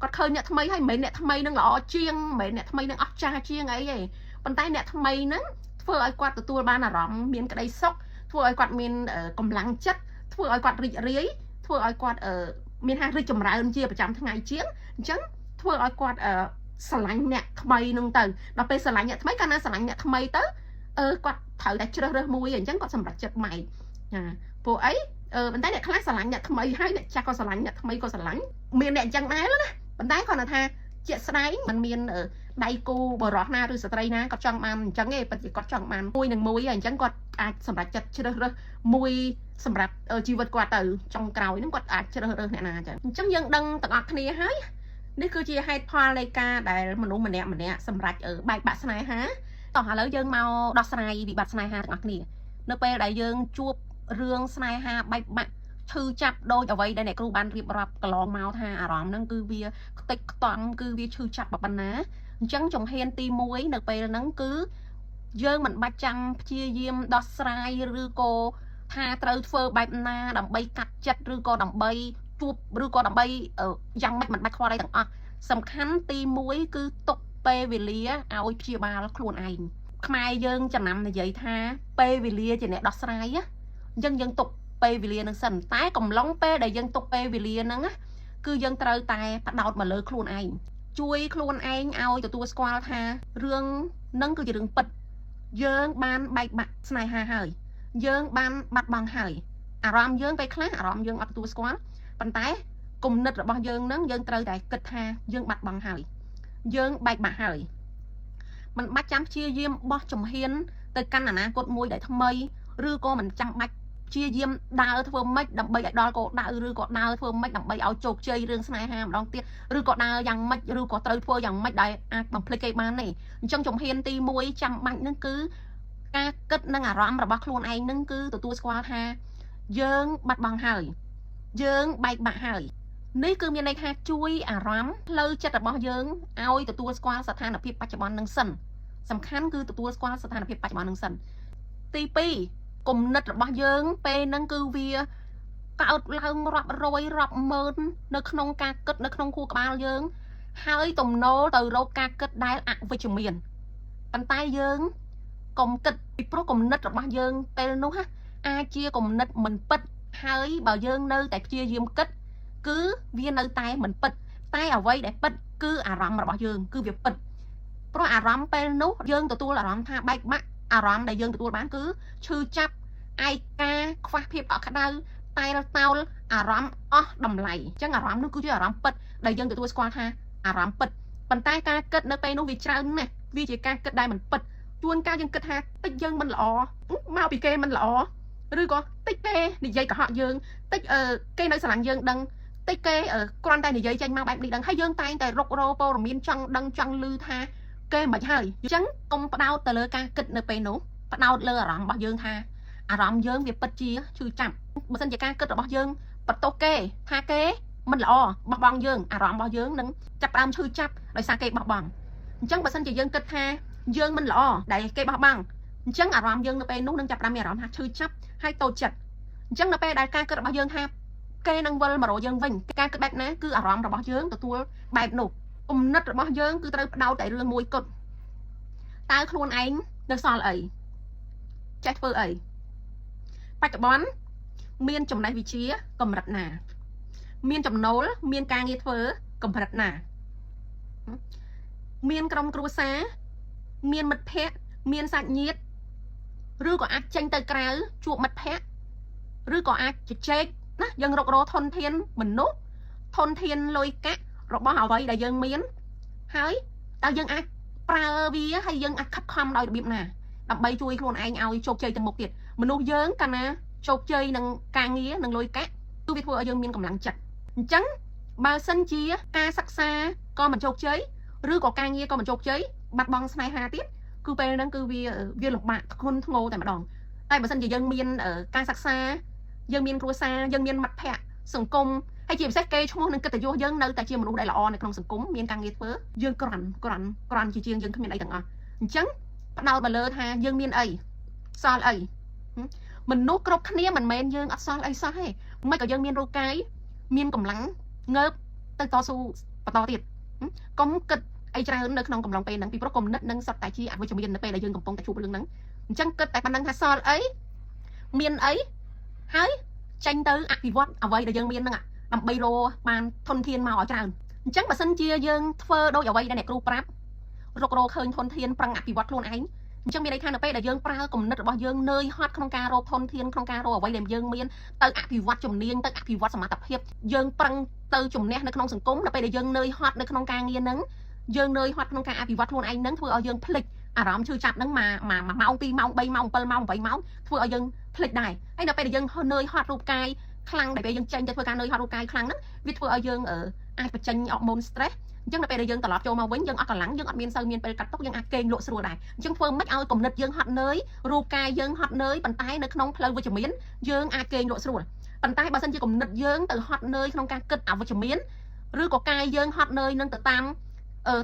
គាត់ឃើញអ្នកថ្មីហើយមិនមែនអ្នកថ្មីនឹងល្អជាងមិនមែនអ្នកថ្មីនឹងអស្ចារ្យជាងអីទេប៉ុន្តែអ្នកថ្មីហ្នឹងធ្វើឲ្យគាត់ទទួលបានអារម្មណ៍មានក្តីសុខធ្វើឲ្យគាត់មានកម្លាំងចិត្តធ្វើឲ្យគាត់រីករាយធ្វើឲ្យគាត់មានថារីកចម្រើនជាប្រចាំថ្ងៃជាងអញ្ចឹងធ្វើឲ្យគាត់ស្រឡាញ់អ្នកថ្មីនឹងទៅដល់ពេលស្រឡាញ់អ្នកថ្មីកាលណាស្រឡាញ់អ្នកថ្មីទៅគាត់ត្រូវតែជ្រើសរើសមួយអញ្ចឹងគាត់សម្រេចចិត្តបែកចាពួកអីប៉ុន្តែអ្នកខ្លះស្រឡាញ់អ្នកថ្មីហើយអ្នកចាស់ក៏ស្រឡាញ់អ្នកថ្មីក៏ស្រឡាញ់មានអ្នកអញ្ចឹងដែរណាប៉ុន្តែគាត់ថាជាក់ស្ដែងมันមានដៃគូបរោះណាឬស្ត្រីណាគាត់ចង់បានអញ្ចឹងទេពិតជាគាត់ចង់បានមួយនឹងមួយអញ្ចឹងគាត់អាចសម្រេចចិត្តជ្រើសរើសមួយសម្រាប់ជីវិតគាត់ទៅចុងក្រោយហ្នឹងគាត់អាចជ្រើសរើសអ្នកណាអញ្ចឹងអញ្ចឹងយើងដឹងទាំងអស់គ្នាហើយនេះគឺជាហេតុផលនៃការដែលមនុស្សម្នាក់ម្នាក់សម្រេចបែកបាក់ស្នេហាតោះឥឡូវយើងមកដោះស្រាយវិបត្តិស្នេហាទាំងអស់គ្នានៅពេលដែលយើងជួបរឿងស្នេហាបែកបាក់ឈឺចាប់ដូចអ្វីដែលអ្នកគ្រូបានរៀបរាប់កន្លងមកថាអារម្មណ៍ហ្នឹងគឺវាខ្ទេចខ្តំគឺវាឈឺចាប់ប៉ុណ្ណាអញ្ចឹងជំហានទី1នៅពេលហ្នឹងគឺយើងមិនបាច់ចាំព្យាយាមដោះស្រាយឬក៏ថាត្រូវធ្វើបែបណាដើម្បីកាត់ចិត្តឬក៏ដើម្បីជួបឬក៏ដើម្បីយ៉ាងម៉េចមិនបាច់ខ្វល់អីទាំងអស់សំខាន់ទី1គឺទុកពេលវេលាឲ្យព្យាបាលខ្លួនឯងខ្មែរយើងចំណាំនិយាយថាពេលវេលាជាអ្នកដោះស្រាយណាអញ្ចឹងយើងទុកពេលវេលានឹងសិនតែកំឡុងពេលដែលយើងទុកពេលវេលាហ្នឹងណាគឺយើងត្រូវតែផ្ដោតមកលើខ្លួនឯងជួយខ្លួនឯងឲ្យទទួលស្គាល់ថារឿងហ្នឹងគឺជារឿងពិតយើងបានបែកបាក់ស្នេហាហើយយើងបានបាត់បង់ហើយអារម្មណ៍យើងពេលខ្លះអារម្មណ៍យើងអត់ទទួលស្គាល់ប៉ុន្តែគំនិតរបស់យើងហ្នឹងយើងត្រូវតែគិតថាយើងបាត់បង់ហើយយើងបែកបាក់ហើយមិនបាច់ចាំព្យាយាមបោះជំហានទៅកាន់អនាគតមួយដែលថ្មីឬក៏មិនចាំបាច់ព្ ព្យាយាមដើរធ្វើម៉េចដើម្បីឲ្យដល់គោលដៅឬក៏ដើរធ្វើម៉េចដើម្បីឲ្យជោគជ័យរឿងស្នេហាម្ដងទៀតឬក៏ដើរយ៉ាងម៉េចឬក៏ត្រូវធ្វើយ៉ាងម៉េចដែលអាចបំភ្លេចគេបានទេអញ្ចឹងជំហានទី1ចាំបាច់នឹងគឺការគិតនិងអារម្មណ៍របស់ខ្លួនឯងនឹងគឺទទួលស្គាល់ថាយើងបាត់បង់ហើយយើងបែកបាក់ហើយនេះគឺមានន័យថាជួយអារម្មណ៍ផ្លូវចិត្តរបស់យើងឲ្យទទួលស្គាល់ស្ថានភាពបច្ចុប្បន្ននឹងសិនសំខាន់គឺទទួលស្គាល់ស្ថានភាពបច្ចុប្បន្ននឹងសិនទី2គំនិតរបស់យើងពេលហ្នឹងគឺវាកើតឡើងរាប់រយរាប់ម៉ឺននៅក្នុងការគិតនៅក្នុងខួរក្បាលយើងហើយទំនោរទៅរកការគិតដែលអវិជ្ជមានប៉ុន្តែយើងកុំគិតពីព្រោះគំនិតរបស់យើងពេលនោះណាអាចជាគំនិតមិនពិតហើយបើយើងនៅតែព្យាយាមគិតគឺវានៅតែមិនពិតតែអ្វីដែលពិតគឺអារម្មណ៍របស់យើងគឺវាពិតព្រោះអារម្មណ៍ពេលនោះយើងទទួលអារម្មណ៍ថាបែកបាក់អារម្មណ៍ដែលយើងទទួលបានគឺឈឺចាប់ឯកាខ្វះភាពកក់ក្ដៅតែលតោលអារម្មណ៍អស់តម្លៃអញ្ចឹងអារម្មណ៍នោះគឺជាអារម្មណ៍ពិតដែលយើងទទួលស្គាល់ថាអារម្មណ៍ពិតប៉ុន្តែការគិតនៅពេលនោះវាច្រើនណាស់វាជាការគិតដែលមិនពិតជួនកាលយើងគិតថាតិចយើងមិនល្អមកពីគេមិនល្អឬក៏តិចគេនិយាយកុហកយើងតិចគេនៅស្រឡាញ់យើងដឹងតិចគេគ្រាន់តែនិយាយចេញមកបែបនេះដឹងហើយយើងតែងតែរុករកព័ត៌មានចង់ដឹងចង់ឮថាគេមិនហើយអញ្ចឹងកុំផ្ដោតទៅលើការគិតនៅពេលនោះផ្ដោតលើអារម្មណ៍របស់យើងថាអារម្មណ៍យើងវាពិតជាឈឺចាប់បើសិនជាការគិតរបស់យើងបន្ទោសគេថាគេមិនល្អបោះបង់យើងអារម្មណ៍របស់យើងនឹងចាប់ផ្ដើមឈឺចាប់ដោយសារគេបោះបង់អញ្ចឹងបើសិនជាយើងគិតថាយើងមិនល្អដែលគេបោះបង់អញ្ចឹងអារម្មណ៍យើងនៅពេលនោះនឹងចាប់ផ្ដើមមានអារម្មណ៍ថាឈឺចាប់ហើយតូចចិត្តអញ្ចឹងនៅពេលដែលការគិតរបស់យើងថាគេនឹងវិលមករកយើងវិញការគិតបែបណាគឺអារម្មណ៍របស់យើងទទួលបែបនោះគំនិតរបស់យើងគឺត្រូវផ្ដោតតែរឿងមួយគត់តើខ្លួនឯងនៅសល់អីចេះធ្វើអីបច្ចុប្បន្នមានចំណេះវិជ្ជាកម្រិតណាមានចំណូលមានការងារធ្វើកម្រិតណាមានក្រុមគ្រួសារមានមិត្តភ័ក្តិមានសាច់ញាតិឬក៏អាចចេញទៅក្រៅជួបមិត្តភ័ក្តិឬក៏អាចជជែកណាយើងរុករកធនធានមនុស្សធនធានលុយកាក់របស់អ្វីដែលយើងមានហើយតើយើងអាចប្រើវាហើយយើងអាចខិតខំដោយរបៀបណាដើម្បីជួយខ្លួនឯងឲ្យជោគជ័យទៅមុខទៀតមនុស្សយើងកាលណាជោគជ័យនឹងការងារនឹងលុយកាក់គឺវាធ្វើឲ្យយើងមានកម្លាំងចិត្តអញ្ចឹងបើសិនជាការសិក្សាក៏មិនជោគជ័យឬក៏ការងារក៏មិនជោគជ័យបាត់បង់ស្នេហាទៀតគឺពេលហ្នឹងគឺវាលំបាកធ្ងន់ធ្ងរតែម្ដងតែបើសិនជាយើងមានការសិក្សាយើងមានគ្រួសារយើងមានមិត្តភ័ក្តិសង្គមហើយជាពិសេសគេឈ្មោះនឹងកិត្តិយសយើងនៅតែជាមនុស្សដែលល្អនៅក្នុងសង្គមមានការងារធ្វើយើងក្រាន់ក្រាន់ក្រាន់ជាជាងយើងគ្មានអីទាំងអស់អញ្ចឹងផ្ដោតមកលើថាយើងមានអីសល់អីមនុស្សគ្រប់គ្នាមិនមែនយើងអត់សល់អីសោះទេមិនក៏យើងមានរូបកាយមានកម្លាំងងើបទៅតស៊ូបន្តទៀតកុំគិតអីច្រើននៅក្នុងកំឡុងពេលហ្នឹងពីព្រោះគំនិតនឹងសុទ្ធតែជាអវិជ្ជមាននៅពេលដែលយើងកំពុងតែជួបរឿងហ្នឹងអញ្ចឹងគិតតែប៉ុណ្្នឹងថាសល់អីមានអីហើយចេញទៅអភិវឌ្ឍអ្វីដែលយើងមានហ្នឹងដើម្បីរកបានធនធានមកឲ្យច្រើនអញ្ចឹងបើសិនជាយើងធ្វើដូចអ្វីដែលអ្នកគ្រូប្រាប់រុករកឃើញធនធានប្រឹងអភិវឌ្ឍខ្លួនឯងអញ្ចឹងមានន័យថានៅពេលដែលយើងប្រើគំនិតរបស់យើងនឿយហត់ក្នុងការរកធនធានក្នុងការរកអ្វីដែលយើងមានទៅអភិវឌ្ឍជំនាញទៅអភិវឌ្ឍសមត្ថភាពយើងប្រឹងទៅជំនះនៅក្នុងសង្គមនៅពេលដែលយើងនឿយហត់នៅក្នុងការងារហ្នឹងយើងនឿយហត់ក្នុងការអភិវឌ្ឍខ្លួនឯងហ្នឹងធ្វើឲ្យយើងភ្លេចអារម្មណ៍ឈឺចាប់ហ្នឹងមួយម៉ោង2ម៉ោង3ម៉ោង7ម៉ោង8ម៉ោងធ្វើឲ្យយើងភ្លេចដែរហើយនៅពេលដែលយើងនឿយហត់រូបកាយខ្លាំងដែលពេលយើងចេញទៅធ្វើការនឿយហត់រូបកាយខ្លាំងហ្នឹងវាធ្វើឲ្យយើងអាចបញ្ចេញអរម៉ូន stress អញ្ចឹងដល់ពេលដែលយើងត្រឡប់ចូលមកវិញយើងអត់កម្លាំងយើងអត់មានសូវមានពេលកាត់ទុកយើងអាចគេងលក់ស្រួលដែរអញ្ចឹងធ្វើម៉េចឲ្យគំនិតយើងហត់នឿយរូបកាយយើងហត់នឿយប៉ុន្តែនៅក្នុងផ្លូវវិជ្ជមានយើងអាចគេងលក់ស្រួលប៉ុន្តែបើសិនជាគំនិតយើងទៅហត់នឿយក្នុងការគិតអវិជ្ជមានឬក៏កាយយើងហត់នឿយនឹងទៅតាម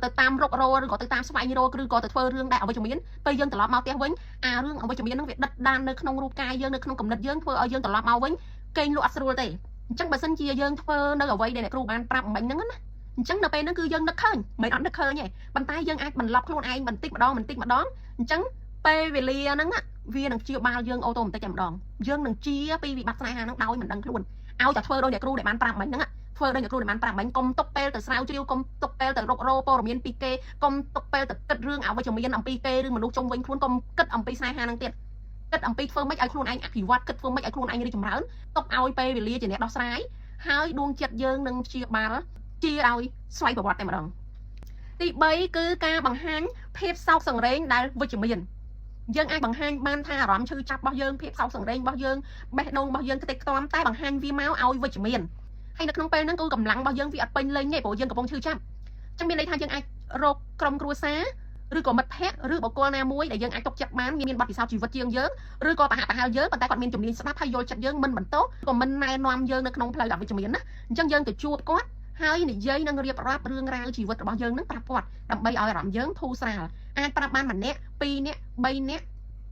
ទៅតាមរុករឬក៏ទៅតាមស្វែងរកឬក៏ទៅធ្វើរឿងដែលអវិជ្ជមានពេលយើងត្រឡប់មកផ្ទះវិញអារឿងអវិជ្ជមាននឹងវាដិតដាននៅក្នុងរូបកាយយើងនៅក្នុងគំនិតយើងធ្វើឲ្យយើងត្រឡប់មកវិញគេងលក់អត់ស្រួលទេអញ្ចឹងបើសិនជាយើងធ្វើនៅអ្វីដែលអ្នកគ្រូបានប្រាប់មិញហ្នឹងណាអញ្ចឹងនៅពេលហ្នឹងគឺយើងនឹកឃើញមិនអត់នឹកឃើញទេប៉ុន្តែយើងអាចបន្លប់ខ្លួនឯងបន្តិចម្ដងបន្តិចម្ដងអញ្ចឹងពេលវេលាហ្នឹងវានឹងព្យាបាលយើង automatic តែម្ដងយើងនឹងជាពីវិបត្តិស្នេហាហ្នឹងដោយមិនដឹងខ្លួនឲ្យតែធ្វើដោយអ្នកគ្រូដែលបានប្រាប់មិញហ្នឹងធ្វើដោយអ្នកគ្រូដែលបានប្រាប់មិញកុំទុកពេលទៅស្រាវជ្រាវកុំទុកពេលទៅរុករកព័ត៌មានពីគេកុំទុកពេលទៅគិតរឿងអវិជ្ជមានអំពីគេឬមនុស្សជុំវិញខ្លួនកុំគិតអំពីស្នេហាហ្នឹងទៀតគិតអំពីធ្វើម៉េចឲ្យខ្លួនឯងអភិវឌ្ឍគិតធ្វើម៉េចឲ្យខ្លួនឯងរីកចម្រើនទុកឲ្យពេលវេលាជាអ្នកដោះស្រាយហើយដួងចិត្តយើងនឹងព្យាបាលជាឲ្យស្វ័យប្រវត្តិតែម្ដងទី3គឺការបង្ហាញភាពសោកសង្រេងដែលវិជ្ជមាន យើងអាចបង្ហាញបានថាអារម្មណ៍ឈឺចាប់របស់យើងភាពសោកសង្រេងរបស់យើងបេះដូងរបស់យើងខ្ទេចខ្ទាំតែបង្ហាញវាមកឲ្យវិជ្ជមានហើយនៅក្នុងពេលហ្នឹងគឺកម្លាំងរបស់យើងវាអត់ពេញលេញទេព្រោះយើងកំពុងឈឺចាប់ចឹងមានន័យថាយើងអាចរកក្រុមគ្រួសារឬក៏មិត្តភ័ក្តិឬបុគ្គលណាមួយដែលយើងអាចទុកចិត្តបានមានបទពិសោធន៍ជីវិតជាងយើងឬក៏ប្រហាក់ប្រហែលយើងប៉ុន្តែគាត់មានជំនាញស្ដាប់ហើយយល់ចិត្តយើងមិនបន្ទោសក៏មិនណែនាំយើងនៅក្នុងផ្លូវអវិជ្ជមានណាអញ្ចឹងយើងទៅជួបគាត់ហើយនិយាយនិងរៀបរាប់រឿងរ៉ាវជីវិតរបស់យើងនឹងប្រាប់គាត់ដើម្បីឲ្យអារម្មណ៍យើងធូរស្រាលអាចប្រាប់បានម្នាក់ពីរនាក់បីនាក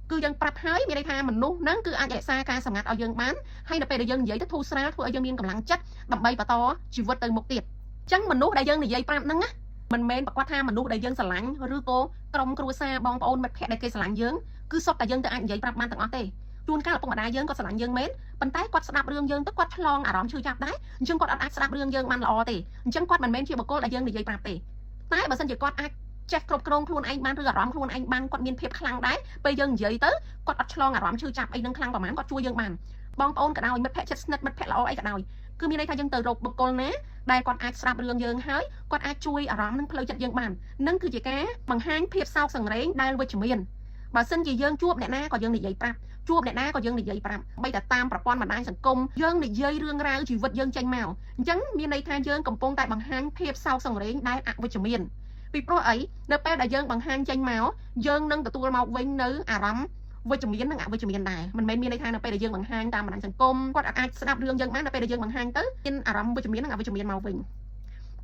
់គឺយើងប្រាប់ហើយមានន័យថាមនុស្សហ្នឹងគឺអាចរក្សាការសម្ងាត់ឲ្យយើងបានហើយនៅពេលដែលយើងនិយាយទៅធូរស្រាលធ្វើឲ្យយើងមានកម្លាំងចិត្តដើម្បីបន្តជីវិតទៅមុខទៀតអញ្ចឹងមនុស្សដែលយើងនិយាយប្រាប់ហ្នឹងណាមិនមែនប្រកាសថាមនុស្សដែលយើងស្រឡាញ់ឬក៏ក្រុមគ្រួសារបងប្អូនមិត្តភ័ក្តិដែលគេស្រឡាញ់យើងគឺសុទ្ធតែយើងទៅអាចនិយាយប្រាប់បានទាំងអស់ទេជួនកាលឪពុកម្ដាយយើងក៏ស្រឡាញ់យើងមែនប៉ុន្តែគាត់ស្ដាប់រឿងយើងទៅគាត់ឆ្លងអារម្មណ៍ឈឺចាប់ដែរអញ្ចឹងគាត់អត់អាចស្ដាប់រឿងយើងបានល្អទេអញ្ចឹងគាត់មិនមែនជាបុគ្គលដែលយើងនិយាយប្រាប់ទេតែបើសិនជាគាត់អាចចេះគ្រប់គ្រងខ្លួនឯងបានឬអារម្មណ៍ខ្លួនឯងបានគាត់មានភាពខ្លាំងដែរពេលយើងនិយាយទៅគាត់អត់ឆ្លងអារម្មណ៍ឈឺចាប់អីនឹងខ្លាំងប្រហែលគាត់ជួយយើងបានបងប្អូនក៏ដោយមិត្តភ័ក្តិជិតស្និទ្ធមិត្តភ័ក្តិល្អអីក៏ដោយគឺមានន័យថាយើងទៅរកបុគ្គលណាដែលគាត់អាចស្ដាប់រឿងយើងហើយគាត់អាចជួយអារម្មណ៍និងផ្លូវចិត្តយើងបាននឹងគឺជាការបង្ហាញភាពសោកសង្រេងដែលវិជ្ជមានបើសិនជាយើងជួបអ្នកណាក៏យើងនិយាយប្រាប់ជួបអ្នកណាក៏យើងនិយាយប្រាប់បីតែតាមប្រព័ន្ធបណ្ដាញសង្គមយើងនិយាយរឿងរ៉ាវជីវិតយើងចេញមកអញ្ចឹងមានន័យថាយើងកំពុងតែបង្ហាញភាពសោកសង្រេងដែលអវិជ្ជមានពីព្រោះអីនៅពេលដែលយើងបង្ហាញចេញមកយើងនឹងទទួលមកវិញនៅអារម្មណ៍វិជ្ជមាននិងអវិជ្ជមានដែរមិនមែនមានន័យថានៅពេលដែលយើងបង្ហាញតាមបណ្ដាញសង្គមគាត់អាចស្ដាប់រឿងយើងបាននៅពេលដែលយើងបង្ហាញទៅមានអារម្មណ៍វិជ្ជមាននិងអវិជ្ជមានមកវិញ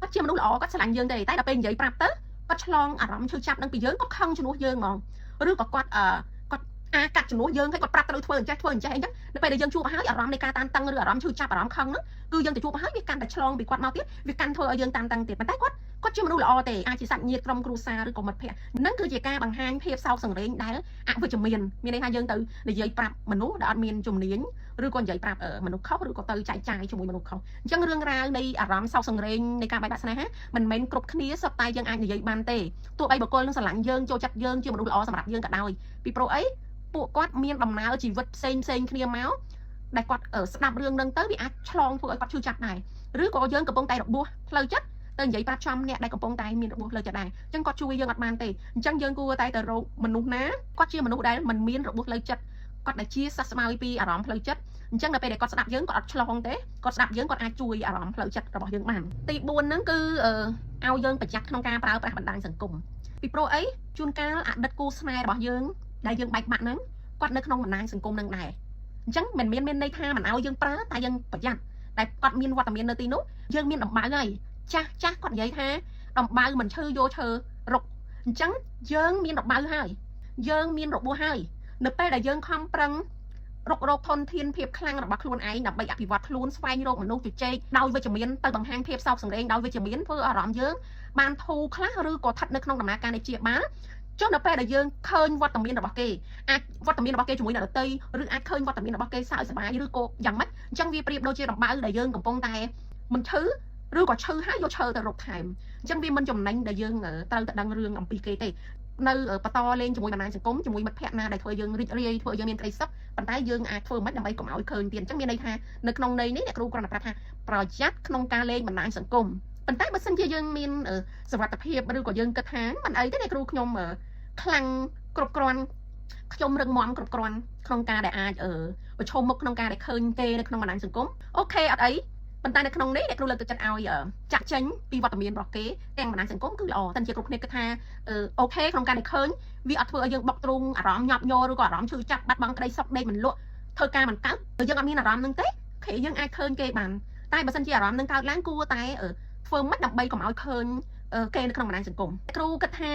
គាត់ជាមនុស្សល្អគាត់ស្រឡាញ់យើងទេតែដល់ពេលនិយាយប្រាប់ទៅគាត់ឆ្លងអារម្មណ៍ឈឺចាប់នឹងពីយើងគាត់ខឹងជំនួសយើងហ្មងឬក៏គាត់គាត់អាកាត់ជំនួសយើងហើយគាត់ប្រាប់ត្រូវធ្វើអញ្ចេះធ្វើអញ្ចេះអីចឹងនៅពេលដែលយើងជួបហើយអារម្មណ៍នៃការតានតឹងឬអារម្មណ៍ឈឺចាប់អារម្មណ៍ខឹងហ្នឹងគឺយើងទៅជួបហើយវាកាន់តែឆ្លងពីគាត់មកទៀតវាកាន់ធ្វើឲ្យយើងតានតឹងទៀតប៉ុន្តែគាត់គាត់ជាមនុស្សល្អទេអាចជាសាច់ញាតិក្រុមគ្រួសារឬក៏មិត្តភ័ក្តិហ្នឹងគឺជាការបង្ហាញភាពសោកសង្រេងដែលអវិជ្ជមានមានន័យថាយើងទៅនិយាយប្រាប់មនុស្សដែលអត់មានជំនាញឬក៏និយាយប្រាប់មនុស្សខុសឬក៏ទៅចែកចាយជាមួយមនុស្សខុសអញ្ចឹងរឿងរ៉ាវនៃអារម្មណ៍សោកសង្រេងនៃការបែកបាក់ស្នេហាមិនមែនគ្រប់គ្នាសុទ្ធតែយើងអាចនិយាយបានទេទោះបីបុគ្គលនឹងស្រឡាញ់យើងចូលចិត្តយើងជាមនុស្សល្អសម្រាប់យើងក៏ដោយពីព្រោះអីពួកគាត់មានដំណើរជីវិតផ្សេងផ្សេងគ្នាមកដែលគាត់ស្ដាប់រឿងនឹងទៅវាអាចឆ្លងធ្វើឲ្យគាត់ឈឺចាប់ដែរឬក៏យើងកំពុងតែរបួសផ្លូវចិត្តទៅនិយាយប្រាប់ចំអ្នកដែលកំពុងតែមានរបួសផ្លូវចិត្តដែរអញ្ចឹងគាត់ជួយយើងអត់បានទេអញ្ចឹងយើងគួរតែទៅរកមនុស្សណាគាត់ជាមនុស្សដែលមិនមានរបួសផ្លូវចិត្តគាត់ដែលជាសះស្បើយពីអារម្មណ៍ផ្លូវចិត្តអញ្ចឹងដល់ពេលដែលគាត់ស្ដាប់យើងគាត់អត់ឆ្លងទេគាត់ស្ដាប់យើងគាត់អាចជួយអារម្មណ៍ផ្លូវចិត្តរបស់យើងបានទី4ហ្នឹងគឺឲ្យយើងប្រយ័ត្នក្នុងការប្រើប្រាស់បណ្ដាញសង្គមពីព្រោះអីជួនកាលអតីតគូស្នេហ៍របស់យើងដែលយើងបែកបាក់ហ្នឹងគាត់នៅក្នុងបណ្ដាញសង្គមហ្នឹងដែរអញ្ចឹងមិនមានមានន័យថាមិនឲ្យយើងប្រើតែយើងប្រយ័ត្នតែគាត់មានវត្តមាននៅទីនោះយើងមានដំបៅហើយចាស់ចាស់គាត់និយាយថាដំបៅមិនឈឺយកឈើរុកអញ្ចឹងយើងមានដំបៅហើយយើងមានរបួសហើយនៅពេលដែលយើងខំប្រឹងរុករកធនធានភាពខ្លាំងរបស់ខ្លួនឯងដើម្បីអភិវឌ្ឍខ្លួនស្វែងរកមនុស្សជជែកដោយវិជ្ជមានទៅបង្ហាញភាពសោកសង្រេងដោយវិជ្ជមានធ្វើអារម្មណ៍យើងបានធូរខ្លះឬក៏ស្ថិតនៅក្នុងដំណើរការនៃជាបាលចុះនៅពេលដែលយើងឃើញវត្តមានរបស់គេអាចវត្តមានរបស់គេជាមួយអ្នកដទៃឬអាចឃើញវត្តមានរបស់គេសើចសប្បាយឬក៏យ៉ាងម៉េចអញ្ចឹងវាប្រៀបដូចជាដំបៅដែលយើងកំពុងតែមិនឈឺឬក៏ឈឺហើយយកឈើទៅរកថែមអញ្ចឹងវាមិនចំណេញដែលយើងត្រូវតែដឹងរឿងអំពីគេទេនៅបន្តលេងជាមួយបណ្ដាញសង្គមជាមួយមិត្តភ័ក្តិណាដែលធ្វើយើងរីករាយធ្វើយើងមានក្តីសុខប៉ុន្តែយើងអាចធ្វើមិនដើម្បីកុំឲ្យឃើញទៀតអញ្ចឹងមានន័យថានៅក្នុងន័យនេះអ្នកគ្រូគ្រាន់តែប្រាប់ថាប្រយ័ត្នក្នុងការលេងបណ្ដាញសង្គមប៉ុន្តែបើសិនជាយើងមានសុវត្ថិភាពឬក៏យើងគិតថាមិនអីទេអ្នកគ្រូខ្ញុំខ្លាំងគ្រប់គ្រាន់ខ្ញុំរឹងមាំគ្រប់គ្រាន់ក្នុងការដែលអាចប្រឈមមុខក្នុងការដែលឃើញគេនៅក្នុងបណ្ដាញសង្គម OK អត់អីប៉ុន្តែនៅក្នុងនេះអ្នកគ្រូលើកទឹកចិត្តឲ្យចាក់ចេញពីវត្តមានរបស់គេទាំងបណ្ដាញសង្គមគឺល្អតែជាគ្រប់គ្នាគិតថា OK ក្នុងការដែលឃើញវាអត់ធ្វើឲ្យយើងបុកទ្រូងអារម្មណ៍ញាប់ញ័រឬក៏អារម្មណ៍ឈឺចាប់បាត់បង់ក្តីសុខដេកមិនលក់ធ្វើការមិនកើតយើងអត់មានអារម្មណ៍នឹងទេគេយើងអាចឃើញគេបានតែបើសិនជាអារម្មណ៍នឹងកើតឡើងគួរតែធ្វើម៉េចដើម្បីកុំឲ្យឃើញគេនៅក្នុងបណ្ដាញសង្គមគ្រូគិតថា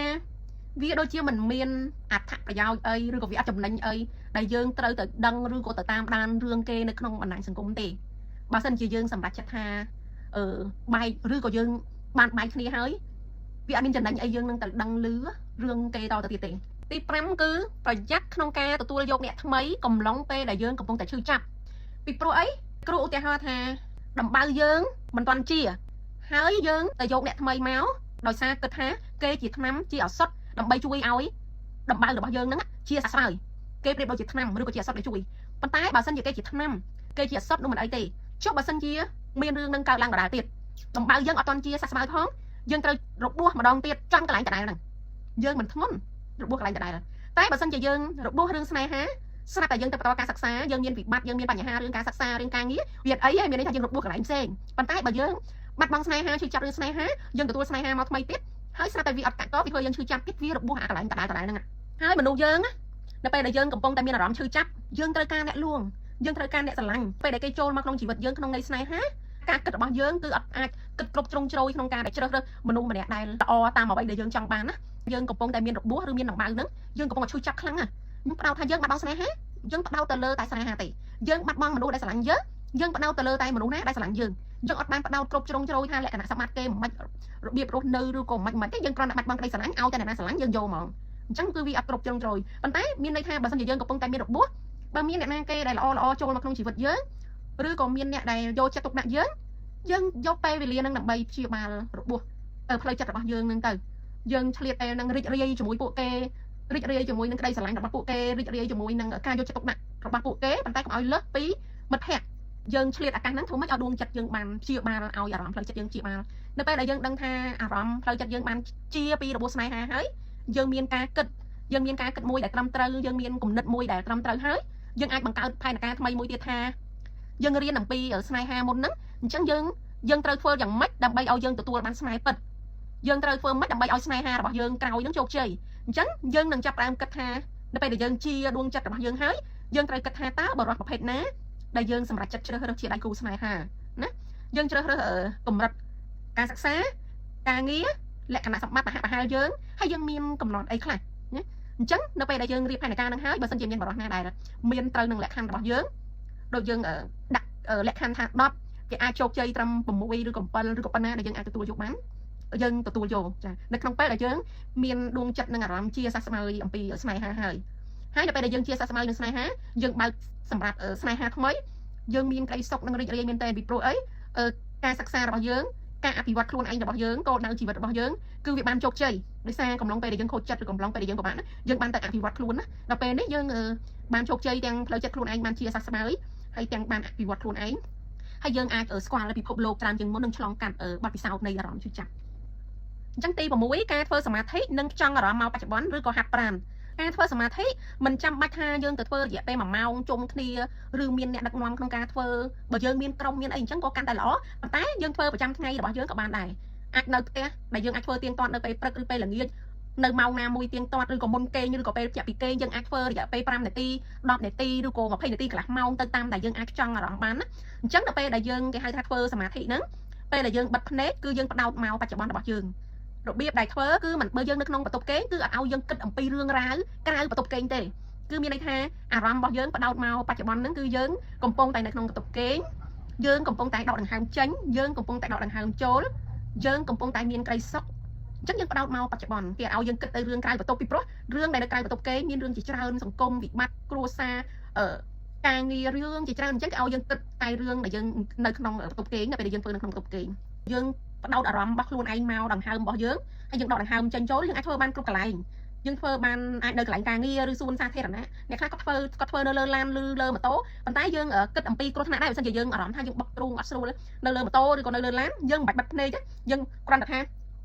វាដូចជាមិនមានអត្ថប្រយោជន៍អីឬក៏វាអត់ចំណេញអីដែលយើងត្រូវទៅដឹងឬក៏ទៅតាមដានរឿងគេនៅក្នុងបណ្ដាញសង្គមទេបើសិនជាយើងសម្រេចចិត្តថាបែកឬក៏យើងបានបែកគ្នាហើយវាអត់មានចំណេញអីយើងនឹងទៅដឹងឮរឿងគេតទៅទៀតទេទី5គឺប្រយ័ត្នក្នុងការទទួលយកអ្នកថ្មីកំឡុងពេលដែលយើងកំពុងតែឈឺចាប់ពីព្រោះអីគ្រូឧទាហរណ៍ថាដំបៅយើងមិនទាន់ជាហើយយើងទៅយកអ្នកថ្មីមកដោយសារគិតថាគេជាថ្នាំជាឱសថដើម្បីជួយឲ្យដំបៅរបស់យើងហ្នឹងជាសះស្បើយគេប្រៀបដូចជាថ្នាំឬក៏ជាឱសថដែលជួយប៉ុន្តែបើសិនជាគេជាថ្នាំគេជាឱសថនោះមិនអីទេចុះបើសិនជាមានរឿងនឹងកើតឡើងដដែលទៀតដំបៅយើងអត់ទាន់ជាសះស្បើយផងយើងត្រូវរបួសម្ដងទៀតចំកន្លែងដដែលហ្នឹងយើងមិនធ្ងន់របួសកន្លែងដដែល តែបើសិនជាយើងរបួសរឿងស្នេហាស្រាប់តែយើងទៅបន្តការសិក្សាយើងមានវិបត្តិយើងមានបញ្ហារឿងការសិក្សារឿងការងារវាអត់អីទេមានន័យថាយើងរបួសកន្លែងផ្សេងប៉ុន្តែបើយើងបាត់បង់ស្នេហាឈឺចាប់រឿងស្នេហាយើងទទួលស្នេហាមកថ្មីទៀតហើយស្រាប់តែវាអត់កាក់កវាធ្វើយើងឈឺចាប់ទៀតវារបួសអាកន្លែងដដែលៗហ្នឹងហើយមនុស្សយើងនៅពេលដែលយើងកំពុងតែមានអារម្មណ៍ឈឺចាប់យើងត្រូវការអ្នកលួងយើងត្រូវការអ្នកស្រឡាញ់ពេលដែលគេចូលមកក្នុងជីវិតយើងក្នុងន័យស្នេហាការគិតរបស់យើងគឺអត់អាចគិតគ្រប់ជ្រុងជ្រោយក្នុងការដែលជ្រើសរើសមនុស្សម្នាក់ដែលល្អតាមអ្វីដែលយើងចង់បានណាយើងកំពុងតែមានរបួសឬមានដំបៅហ្នឹងយើងកំពុងតែឈឺចាប់ខ្លាំងណាស់ខ្ញុំផ្ដោតថាយើងបាត់បង់ស្នេហាយើងផ្ដោតទៅលើតែស្នេហាទេយើងបាត់បង់មនុស្សដែលស្រឡាញ់យើងយើងផ្ដោតទៅលើតែមនុស្សណាដែលស្រឡាញ់យើងយើងអត់បានផ្ដោតគ្រប់ជ្រុងជ្រោយថាលក្ខណៈសម្បត្តិគេមិនរបៀបរស់នៅឬក៏មិនមិនទេយើងគ្រាន់តែបាត់បង់ក្តីស្រឡាញ់ឲ្យតែអ្នកណាស្រឡាញ់យើងយកហ្មងអញ្ចឹងគឺវាអត់គ្រប់ជ្រុងជ្រោយប៉ុន្តែមានន័យថាបើសិនជាយើងកំពុងតែមានរបួសបើមានអ្នកណាគេដែលល្អល្អចូលមកក្នុងជីវិតយើងឬក៏មានអ្នកដែលយកចិត្តទុកដាក់យើងយើងយកពេលវេលានឹងដើម្បីព្យាបាលរបួសផ្លូវចិត្តរបស់យើងនឹងទៅយើងឆ្លៀតពេលនឹងរីករាយជាមួយពួកគេរីករាយជាមួយនឹងក្តីស្រឡាញ់របស់ពួកគេរីករាយជាមួយនឹងការយកចិត្តទុកដាក់របស់ពួកគេប៉ុន្តែកុំឲ្យលើសពីមិត្តភក្តិយើងឆ្លៀតឱកាសហ្នឹងធ្វើម៉េចឲ្យដួងចិត្តយើងបានព្យាបាលឲ្យអារម្មណ៍ផ្លូវចិត្តយើងព្យាបាលនៅពេលដែលយើងដឹងថាអារម្មណ៍ផ្លូវចិត្តយើងបានជាពីរបួសស្នេហាហើយយើងមានការគិតយើងមានការគិតមួយដែលត្រឹមត្រូវយើងមានគំនិតមួយដែលត្រឹមត្រូវហើយយើងអាចបង្កើតផែនការថ្មីមួយទៀតថាយើងរៀនអំពីស្នេហាមុនហ្នឹងអញ្ចឹងយើងត្រូវធ្វើយ៉ាងម៉េចដើម្បីឲ្យយើងទទួលបានស្នេហ៍ពិតយើងត្រូវធ្វើម៉េចដើម្បីឲ្យស្នេហារបស់យើងក្រោយនឹងជោគជ័យអញ្ចឹងយើងនឹងចាប់ផ្ដើមគិតថានៅពេលដែលយើងជាដួងចិត្តរបស់យើងហើយយើងត្រូវគិតថាតើបរិសុទ្ធប្រភេទណាដែលយើងសម្រេចចិត្តជ្រើសរើសជាដៃគូស្នេហាណាយើងជ្រើសរើសកម្រិតការសិក្សាការងារលក្ខណៈសម្បត្តិប្រហាក់ប្រហែលយើងហើយយើងមានកំណត់អីខ្លះណាអញ្ចឹងនៅពេលដែលយើងរៀបផែនការនឹងហើយបើសិនជាមានបរិសុទ្ធណាដែលមានត្រូវនឹងលក្ខខណ្ឌរបស់យើងដូចយើងដាក់លក្ខខណ្ឌថា10គេអាចជោគជ័យត្រឹម6ឬក៏7ឬក៏ប៉ុណ្ណាដែលយើងអាចទទួលយកបានយើងទទួលយកចានៅក្នុងពេលដែលយើងមានដួងចិត្តនិងអារម្មណ៍ជាសះស្បើយអំពីស្នេហាហើយហើយនៅពេលដែលយើងជាសះស្បើយនឹងស្នេហាយើងបើកសម្រាប់ស្នេហាថ្មីយើងមានក្តីសុខនិងរីករាយមែនទែនពីព្រោះអីការសិក្សារបស់យើងការអភិវឌ្ឍខ្លួនឯងរបស់យើងគោលដៅជីវិតរបស់យើងគឺវាបានជោគជ័យដោយសារកំឡុងពេលដែលយើងខូចចិត្តឬកំឡុងពេលដែលយើងពិបាកណាយើងបានតែអភិវឌ្ឍខ្លួនណាដល់ពេលនេះយើងបានជោគជ័យទាំងផ្លូវចិត្តខ្លួនឯងបានជាសះស្បើយហើយទាំងបានអភិវឌ្ឍខ្លួនឯងហើយយើងអាចស្គាល់ពិភពលោកច្រើនជាងមុននិងឆ្លងកាត់បទពិសោធន៍នៃអារម្មណ៍ឈឺចាប់អញ្ចឹងទី6ការធ្វើសមាធិនិងចង់អារម្មណ៍មកបច្ចុប្បន្នឬក៏ហាត់ប្រាណការធ្វើសមាធិមិនចាំបាច់ថាយើងទៅធ្វើរយៈពេល1ម៉ោងជុំគ្នាឬមានអ្នកដឹកនាំក្នុងការធ្វើបើយើងមានក្រុមមានអីអញ្ចឹងក៏កាន់តែល្អប៉ុន្តែយើងធ្វើប្រចាំថ្ងៃរបស់យើងក៏បានដែរអាចនៅផ្ទះដែលយើងអាចធ្វើទៀងទាត់នៅពេលព្រឹកឬពេលល្ងាចនៅម៉ោងណាមួយទៀងទាត់ឬក៏មុនគេងឬក៏ពេលជាក់ពីគេងយើងអាចធ្វើរយៈពេល5នាទី10នាទីឬក៏20នាទីកន្លះម៉ោងទៅតាមដែលយើងអាចចង់អារម្មណ៍បានណាអញ្ចឹងដល់ពេលដែលយើងគេហៅថាធ្វើសមាធិហ្នឹងពេលដែលយើងបិទភ្នែកគឺយើងផ្ដោតមកបច្ចុប្បន្នរបស់យើងរបៀបដែលធ្វើគឺមិនបើយើងនៅក្នុងបន្ទប់គេងគឺអត់ឲ្យយើងគិតអំពីរឿងរ៉ាវក្រៅបន្ទប់គេងទេគឺមានន័យថាអារម្មណ៍របស់យើងផ្ដោតមកបច្ចុប្បន្នហ្នឹងគឺយើងកំពុងតែនៅក្នុងបន្ទប់គេងយើងកំពុងតែដកដង្ហើមចេញយើងកំពុងតែដកដង្ហើមចូលយើងកំពុងតែមានក្តីសុខអញ្ចឹងយើងផ្ដោតមកបច្ចុប្បន្នគេឲ្យយើងគិតទៅរឿងក្រៅបន្ទប់ពីព្រោះរឿងដែលនៅក្រៅបន្ទប់គេងមានរឿងជាច្រើនសង្គមវិបត្តិគ្រួសារការងាររឿងជាច្រើនអញ្ចឹងគេឲ្យយើងគិតតែរឿងដែលយើងនៅក្នុងបន្ទប់គេងនៅពេលដែលយើងធ្វើនៅក្នុងបន្ទប់គេងយើងផ្ដោតអារម្មណ៍របស់ខ្លួនឯងមកដង្ហើមរបស់យើងហើយយើងដកដង្ហើមចេញចូលយើងអាចធ្វើបានគ្រប់កន្លែងយើងធ្វើបានអាចនៅកន្លែងការងារឬសួនសាធារណៈអ្នកខ្លះគាត់ធ្វើនៅលើឡានឬលើម៉ូតូប៉ុន្តែយើងគិតអំពីគ្រោះថ្នាក់ដែរបើសិនជាយើងអារម្មណ៍ថាយើងបុកទ្រូងអត់ស្រួលនៅលើម៉ូតូឬក៏នៅលើឡានយើងមិនបាច់បិទភ្នែកយើងគ្រាន់តែថា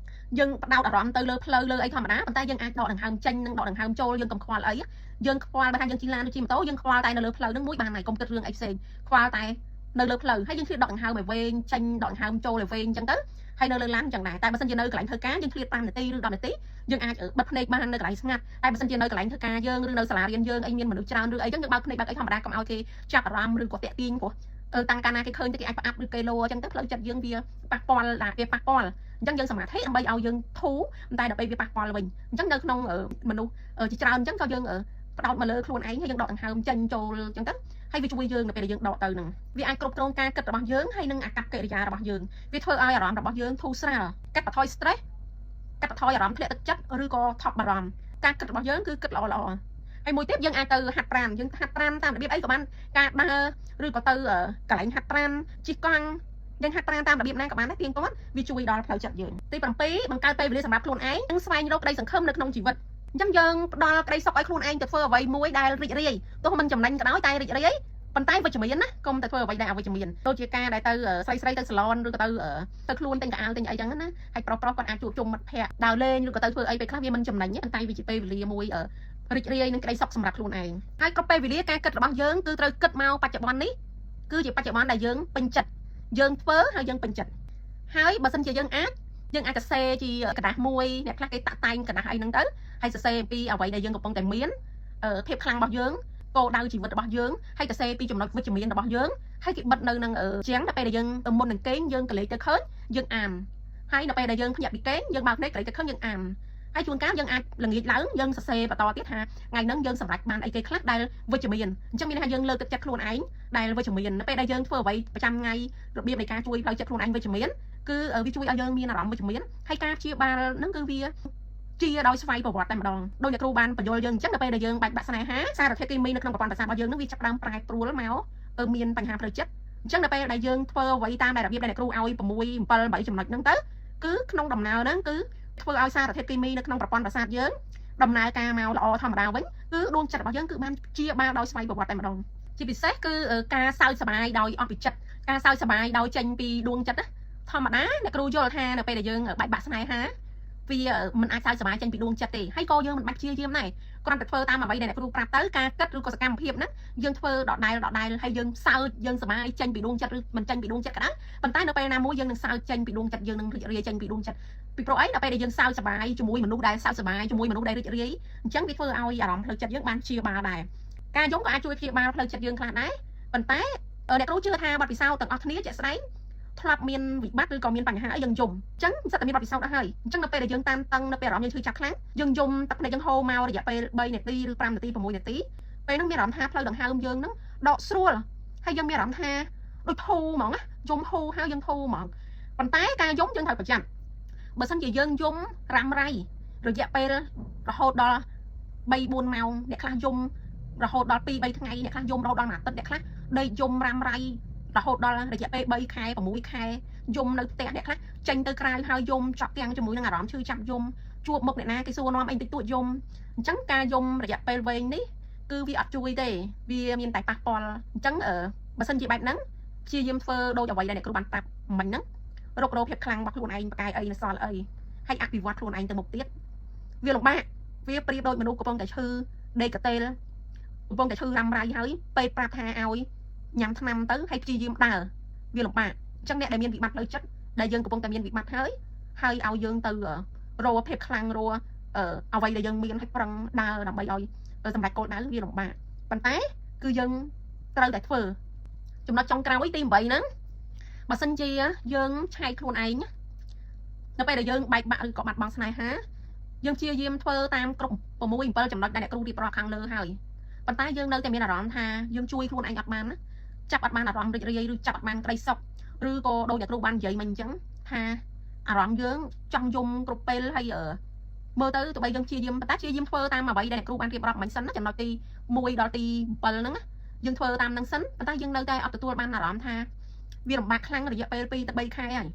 យើងផ្ដោតអារម្មណ៍ទៅលើផ្លូវលើអីធម្មតាប៉ុន្តែយើងអាចដកដង្ហើមចេញនិងដកដង្ហើមចូលយើងកុំខ្វល់អីយើងខ្វល់បើថាយើងជិះឡានឬជិះម៉ូតូយើងខ្វល់តែនៅលើផ្លូវហ្នឹងមួយបានហើយកុំគិតរឿងអីផ្សេងខ្វល់តែនៅលើផ្លូវហើយយើងឆ្លៀតដកដង្ហើមឲ្យវែងចេញដកដង្ហើមចូលឲ្យវែងអញ្ចឹងទៅហើយនៅលើឡានអញ្ចឹងដែរតែបើសិនជានៅកន្លែងធ្វើការយើងឆ្លៀត5នាទីឬ10នាទីយើងអាចបិទភ្នែកបាននៅកន្លែងស្ងាត់តែបើសិនជានៅកន្លែងធ្វើការយើងឬនៅសាលារៀនយើងអីមានមនុស្សច្រើនឬអីចឹងយើងបើកភ្នែកបើកអីធម្មតាកុំឲ្យគេចាប់អារម្មណ៍ឬក៏តាក់ទាញព្រោះតាំងកាលណាគេឃើញទៅគេអាចផ្អាប់ឬគេលោអញ្ចឹងទៅផ្លូវចិត្តយើងវាប៉ះពាល់វាប៉ះពាល់អញ្ចឹងយើងសមាធិដើម្បីឲ្យយើងធូរតែដល់ពេលវាប៉ះពាល់វិញអញ្ចឹងនៅក្នុងមនុស្សជាច្រើនអញ្ចឹងក៏យើងផ្ដោតមកលើខ្លួនឯងហើយយើងដកដង្ហើមចេញចូលអញ្ចឹងទៅហើយវាជួយយើងនៅពេលដែលយើងដកទៅហ្នឹងវាអាចគ្រប់គ្រងការគិតរបស់យើងហើយនិងអាកប្បកិរិយារបស់យើងវាធ្វើឲ្យអារម្មណ៍របស់យើងធូរស្រាលកាត់បន្ថយ stress កាត់បន្ថយអារម្មណ៍ធ្លាក់ទឹកចិត្តឬក៏ថប់បារម្ភការគិតរបស់យើងគឺគិតល្អល្អហើយមួយទៀតយើងអាចទៅហាត់ប្រាណយើងហាត់ប្រាណតាមរបៀបអីក៏បានការដើរឬក៏ទៅកន្លែងហាត់ប្រាណជិះកង់យើងហាត់ប្រាណតាមរបៀបណាក៏បានដែរទៀងទាត់វាជួយដល់ផ្លូវចិត្តយើងទី7បង្កើតពេលវេលាសម្រាប់ខ្លួនឯងនិងស្វែងរកក្តីសង្ឃឹមនៅក្នុងជីវិតអញ្ចឹងយើងផ្ដល់ក្តីសុខឲ្យខ្លួនឯងទៅធ្វើអ្វីមួយដែលរីករាយទោះមិនចំណេញក៏ដោយតែរីករាយប៉ុន្តែវិជ្ជមានណាកុំតែធ្វើអ្វីដែលអវិជ្ជមានដូចជាការដែលទៅស្រីស្រីទៅសាឡនឬក៏ទៅខ្លួនទិញកៅអៅទិញអីចឹងណាហើយប្រុសប្រុសគាត់អាចជួបជុំមិត្តភ័ក្តិដើរលេងឬក៏ទៅធ្វើអីពេលខ្លះវាមិនចំណេញប៉ុន្តែវាជាពេលវេលាមួយ រីករាយនិងក្តីសុខសម្រាប់ខ្លួនឯងហើយគ្រប់ពេលវេលាការគិតរបស់យើងគឺត្រូវគិតមកបច្ចុប្បន្ននេះគឺជាបច្ចុប្បន្នដែលយើងពេញចិត្តយើងធ្វើហើយយើងពេញចិត្តហើយបើសិនជាយើងអាចសរសេរជាក្រដាសមួយអ្នកខ្លះគេតាក់តែងក្រដាសអីហ្នឹងទៅហើយសរសេរអំពីអ្វីដែលយើងកំពុងតែមានភាពខ្លាំងរបស់យើងគោលដៅជីវិតរបស់យើងហើយសរសេរពីចំណុចវិជ្ជមានរបស់យើងហើយគេបិទនៅនឹងជាងដល់ពេលដែលយើងមុននឹងគេងយើងក៏លេចទៅឃើញយើងអានហើយដល់ពេលដែលយើងភ្ញាក់ពីគេងយើងបើកភ្នែកក៏លេចទៅឃើញយើងអានហើយជួនកាលយើងអាចល្ងាចឡើងយើងសរសេរបន្តទៀតថាថ្ងៃហ្នឹងយើងសម្រេចបានអីគេខ្លះដែលវិជ្ជមានអញ្ចឹងមានន័យថាយើងលើកទឹកចិត្តខ្លួនឯងដែលវិជ្ជមាននៅពេលដែលយើងធ្វើអ្វីប្រចាំថ្ងៃរបៀបនៃការជួយផ្លូវចិត្តខ្លួនឯងវិជ្ជមានគឺវាជួយឲ្យយើងមានអារម្មណ៍វិជ្ជមានហើយការព្យាបាលហ្នឹងគឺវាជាដោយស្វ័យប្រវត្តិតែម្ដងដោយអ្នកគ្រូបានបញ្យល់យើងអញ្ចឹងដល់ពេលដែលយើងបែកបាក់ស្នេហាសារធាតុគីមីនៅក្នុងប្រព័ន្ធប្រសាទរបស់យើងនឹងវាចាប់ផ្ដើមប្រែប្រួលមកមានបញ្ហាផ្លូវចិត្តអញ្ចឹងដល់ពេលដែលយើងធ្វើអ្វីតាមដែលរបៀបដែលអ្នកគ្រូឲ្យ6 7 8ចំណុចហ្នឹងទៅគឺក្នុងដំណើរហ្នឹងគឺធ្វើឲ្យសារធាតុគីមីនៅក្នុងប្រព័ន្ធប្រសាទយើងដំណើរការមកល្អធម្មតាវិញគឺដួងចិត្តរបស់យើងគឺបានព្យាបាលដោយស្វ័យប្រវត្តិតែម្ដងជាពិសេសគឺការសើចសប្បាយដោយអស់ពីចិត្តការសើចសប្បាយដោយចេញពីដួងចិត្តណាធម្មតាអ្នកគ្រូយល់ថានៅពេលដែលយើងបែកបាក់ស្នេហាវាមិនអាចសើចសប្បាយចេញពីដួងចិត្តទេហើយក៏យើងមិនបាច់ព្យាយាមដែរគ្រាន់តែធ្វើតាមអ្វីដែលអ្នកគ្រូប្រាប់ទៅការគិតឬក៏សកម្មភាពហ្នឹងយើងធ្វើដដែលដដែលហើយយើងសើចយើងសប្បាយចេញពីដួងចិត្តឬមិនចេញពីដួងចិត្តក៏ដោយប៉ុន្តែនៅពេលណាមួយយើងនឹងសើចចេញពីដួងចិត្តយើងនឹងរីករាយចេញពីដួងចិត្តពីព្រោះអីដល់ពេលដែលយើងសើចសប្បាយជាមួយមនុស្សដែលសើចសប្បាយជាមួយមនុស្សដែលរីករាយអញ្ចឹងវាធ្វើឲ្យអារម្មណ៍ផ្លូវចិត្តយើងបានព្យាបាលដែរការយំក៏អាចជួយព្យាបាលផ្លូវចិត្តយើងខ្លះដែរប៉ុន្តែអ្នកគ្រូជឿថាបទពិសោធន៍ទាំងអស់គ្នាជាក់ស្ដែងធ្លាប់មានវិបត្តិឬក៏មានបញ្ហាអីយើងយំអញ្ចឹងសិតតែមានបទពិសោធន៍អស់ហើយអញ្ចឹងនៅពេលដែលយើងតាមតឹងនៅពេលអារម្មណ៍យើងឈឺចាប់ខ្លាំងយើងយំទឹកភ្នែកយើងហូរមករយៈពេល3នាទីឬ5នាទី6នាទីពេលហ្នឹងមានអារម្មណ៍ថាផ្លូវដង្ហើមយើងហ្នឹងដកស្រួលហើយយើងមានអារម្មណ៍ថាដូចធូរហ្មងណាយំហូរហើយយើងធូរហ្មងប៉ុន្តែការយំយើងត្រូវប្រយ័ត្នបើសិនជាយើងយំរ៉ាំរ៉ៃរយៈពេលរហូតដល់3 4ម៉ោងអ្នកខ្លះយំរហូតដល់2 3ថ្ងៃអ្នកខ្លះយំរហូតដល់មួយអាទិត្យអ្នកខ្លះដេកយំរ៉ាំរ៉ៃរហូតដល់រយៈពេល3ខែ6ខែយំនៅផ្ទះអ្នកខ្លះចេញទៅក្រៅហើយយំចប់ទាំងជាមួយនឹងអារម្មណ៍ឈឺចាប់យំជួបមុខអ្នកណាគេសួរនាំអីតិចតួចយំអញ្ចឹងការយំរយៈពេលវែងនេះគឺវាអត់ជួយទេវាមានតែប៉ះពាល់អញ្ចឹងបើសិនជាបែបហ្នឹងព្យាយាមធ្វើដូចអ្វីដែលអ្នកគ្រូបានប្រាប់មិញហ្នឹងរករោភាពខ្លាំងរបស់ខ្លួនឯងបកាយអីនៅសល់អីហើយអភិវឌ្ឍខ្លួនឯងទៅមុខទៀតវាលំបាកវាប្រៀបដូចមនុស្សកំពុងតែឈឺដេកកតេលកំពុងតែឈឺរ៉ាំរ៉ៃហើយពេទ្យប្រាប់ថាឲ្យញ៉ាំថ្នាំទៅហើយព្យាយាមដើរវាលំបាកអញ្ចឹងអ្នកដែលមានវិបត្តិផ្លូវចិត្តដែលយើងកំពុងតែមានវិបត្តិហើយហើយឲ្យយើងទៅរកភាពខ្លាំងរកអ្វីដែលយើងមានឲ្យប្រឹងដើរដើម្បីឲ្យសម្រេចគោលដៅវាលំបាកប៉ុន្តែគឺយើងត្រូវតែធ្វើចំណុចចុងក្រោយទី8ហ្នឹងបើសិនជាយើងឆែកខ្លួនឯងនៅពេលដែលយើងបែកបាក់ឬក៏បាត់បង់ស្នេហាយើងព្យាយាមធ្វើតាមគ្រប់6 7ចំណុចដែលអ្នកគ្រូរៀបរាប់ខាងលើហើយប៉ុន្តែយើងនៅតែមានអារម្មណ៍ថាយើងជួយខ្លួនឯងអត់បានណាចាប់អត់បានអារម្មណ៍រីករាយឬចាប់អត់បានក្តីសុខឬក៏ដូចអ្នកគ្រូបាននិយាយមិញអញ្ចឹងថាអារម្មណ៍យើងចង់យំគ្រប់ពេលហើយមើលទៅទោះបីយើងព្យាយាមប៉ុន្តែព្យាយាមធ្វើតាមអ្វីដែលអ្នកគ្រូបានរៀបរាប់មិញសិនណាចំណុចទី1ដល់ទី7ហ្នឹងយើងធ្វើតាមហ្នឹងសិនប៉ុន្តែយើងនៅតែអត់ទទួលបានអារម្មណ៍ថាវាលំបាកខ្លាំងរយៈពេល2ទៅ3ខែហើ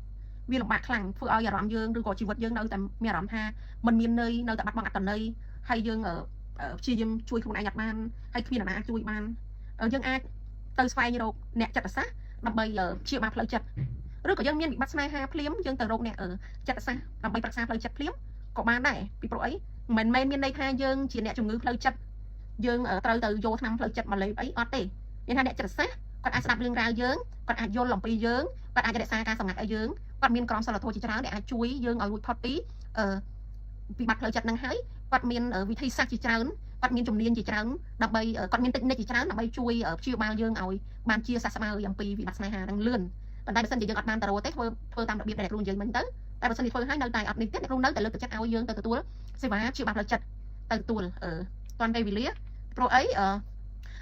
យវាលំបាកខ្លាំងធ្វើឲ្យអារម្មណ៍យើងឬក៏ជីវិតយើងនៅតែមានអារម្មណ៍ថាมันមានន័យនៅតែបាត់បង់អត្ថន័យហើយយើងព្យាយាមជួយខ្លួនឯងអត់បានហើយគ្មានអ្នកណាជួយបានយើងអាចទៅស្វែងរកអ្នកចិត្តសាស្ត្រដើម្បីព្យាបាលផ្លូវចិត្តឬក៏យើងមានវិបត្តិស្នេហាភ្លាមយើងទៅរកអ្នកចិត្តសាស្ត្រដើម្បីប្រឹក្សាផ្លូវចិត្តភ្លាមក៏បានដែរពីព្រោះអីមិនមែនមានន័យថាយើងជាអ្នកជំងឺផ្លូវចិត្តយើងត្រូវទៅយកថ្នាំផ្លូវចិត្តមកលេបអីអត់ទេមានថាអ្នកចិត្តសាស្ត្រគាត់អាចស្ដាប់រឿងរ៉ាវយើងគាត់អាចយល់អំពីយើងគាត់អាចរក្សាការសម្ងាត់ឲ្យយើងគាត់មានក្រមសីលធម៌ជាច្រើនដែលអាចជួយយើងឲ្យរួចផុតពីវិបត្តិផ្លូវចិត្តនឹងហើយគាត់មានវិធីសាស្ត្រជាច្រើនគាត់មានជំនាញជាច្រើនដើម្បីគាត់មានតិចនិចជាច្រើនដើម្បីជួយព្យាបាលយើងឲ្យបានជាសះស្បើយអំពីវិបត្តិស្នេហានឹងលឿនប៉ុន្តែបើសិនជាយើងអត់បានទៅរកទេធ្វើតាមរបៀបដែលអ្នកគ្រូនិយាយមិញទៅតែបើសិនជាធ្វើឲ្យនៅតែអត់នេះទៀតអ្នកគ្រូនៅតែលើកទឹកចិត្តឲ្យយើងទៅទទួលសេវាព្យាបាលផ្លូវចិត្តទៅទទួលទាន់ពេលវេលាព្រោះអី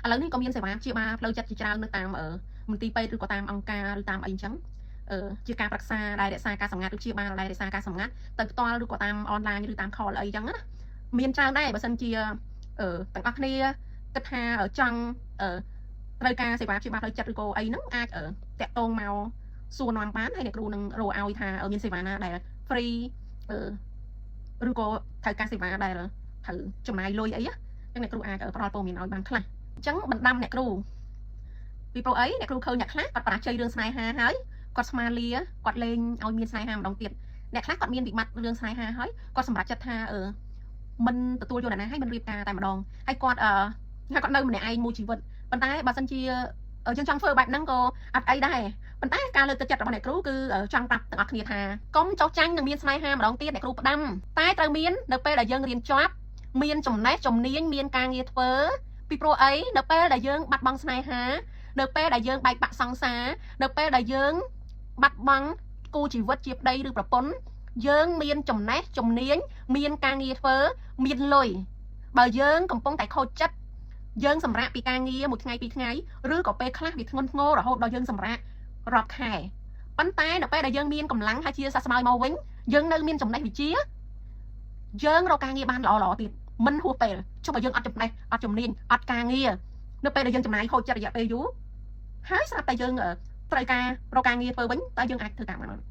ឥឡូវនេះក៏មានសេវាព្យាបាលផ្លូវចិត្តជាច្រើននៅតាមមន្ទីរពេទ្យឬក៏តាមអង្គការឬតាមអីអញ្ចឹងជាការប្រឹក្សាដែលរក្សាការសម្ងាត់ឬព្យាបាលដែលរក្សាការសម្ងាត់ទៅផ្ទាល់ឬក៏តាមអនឡាញឬតាម call អីចឹងណាមានច្រើនដែរបើសិនជាទាំងអស់គ្នាគិតថាចង់ត្រូវការសេវាព្យាបាលផ្លូវចិត្តឬក៏អីហ្នឹងអាចតាក់ទងមកសួរនាំបានហើយអ្នកគ្រូនឹងរកឲ្យថាមានសេវាណាដែល free ឬក៏ត្រូវការសេវាដែលត្រូវចំណាយលុយអីចឹងអ្នកគ្រូអាចផ្ដល់ព័ត៌មានឲ្យបានខ្លះអញ្ចឹងបណ្ដាំអ្នកគ្រូពីព្រោះអីអ្នកគ្រូឃើញអ្នកខ្លះគាត់បរាជ័យរឿងស្នេហាហើយគាត់ស្មាលាគាត់លេងឲ្យមានស្នេហាម្ដងទៀតអ្នកខ្លះគាត់មានវិបត្តិរឿងស្នេហាហើយគាត់សម្រេចចិត្តថា មិនទទួលយកអ្នកណាឲ្យមិនរៀបការតែម្ដងហើយគាត់អឺហើយគាត់នៅម្នាក់ឯងមួយជីវិតប៉ុន្តែបើសិនជាយើងចង់ធ្វើបែបហ្នឹងក៏អត់អីដែរប៉ុន្តែការលើកទឹកចិត្តរបស់អ្នកគ្រូគឺចង់ប្រាប់ទាំងអស់គ្នាថាកុំចោះចាញ់នឹងមានស្នេហាម្ដងទៀតអ្នកគ្រូផ្ដាំតែត្រូវមាននៅពេលដែលយើងរៀនចប់មានចំណេះជំនាញមានការងារធ្វើពីព្រោះអីនៅពេលដែលយើងបាត់បង់ស្នេហានៅពេលដែលយើងបែកបាក់សង្សារនៅពេលដែលយើងបាត់បង់គូជីវិតជាប្តីឬប្រពន្ធយើងមានចំណេះជំនាញមានការងារធ្វើមានលុយបើយើងកំពុងតែខូចចិត្តយើងសម្រាកពីការងារមួយថ្ងៃពីរថ្ងៃឬក៏ពេលខ្លះវាធ្ងន់ធ្ងររហូតដល់យើងសម្រាករាប់ខែប៉ុន្តែនៅពេលដែលយើងមានកម្លាំងហើយជាសះស្បើយមកវិញយើងនៅមានចំណេះវិជ្ជាយើងរកការងារបានល្អៗទៀតមិនហួសពេលចុះបើយើងអត់ចំណេះអត់ជំនាញអត់ការងារនៅពេលដែលយើងចំណាយខូចចិត្តរយៈពេលយូរហើយស្រាប់តែយើងត្រូវការរកការងារធ្វើវិញតើយើងអាចធ្វើការបានអត់?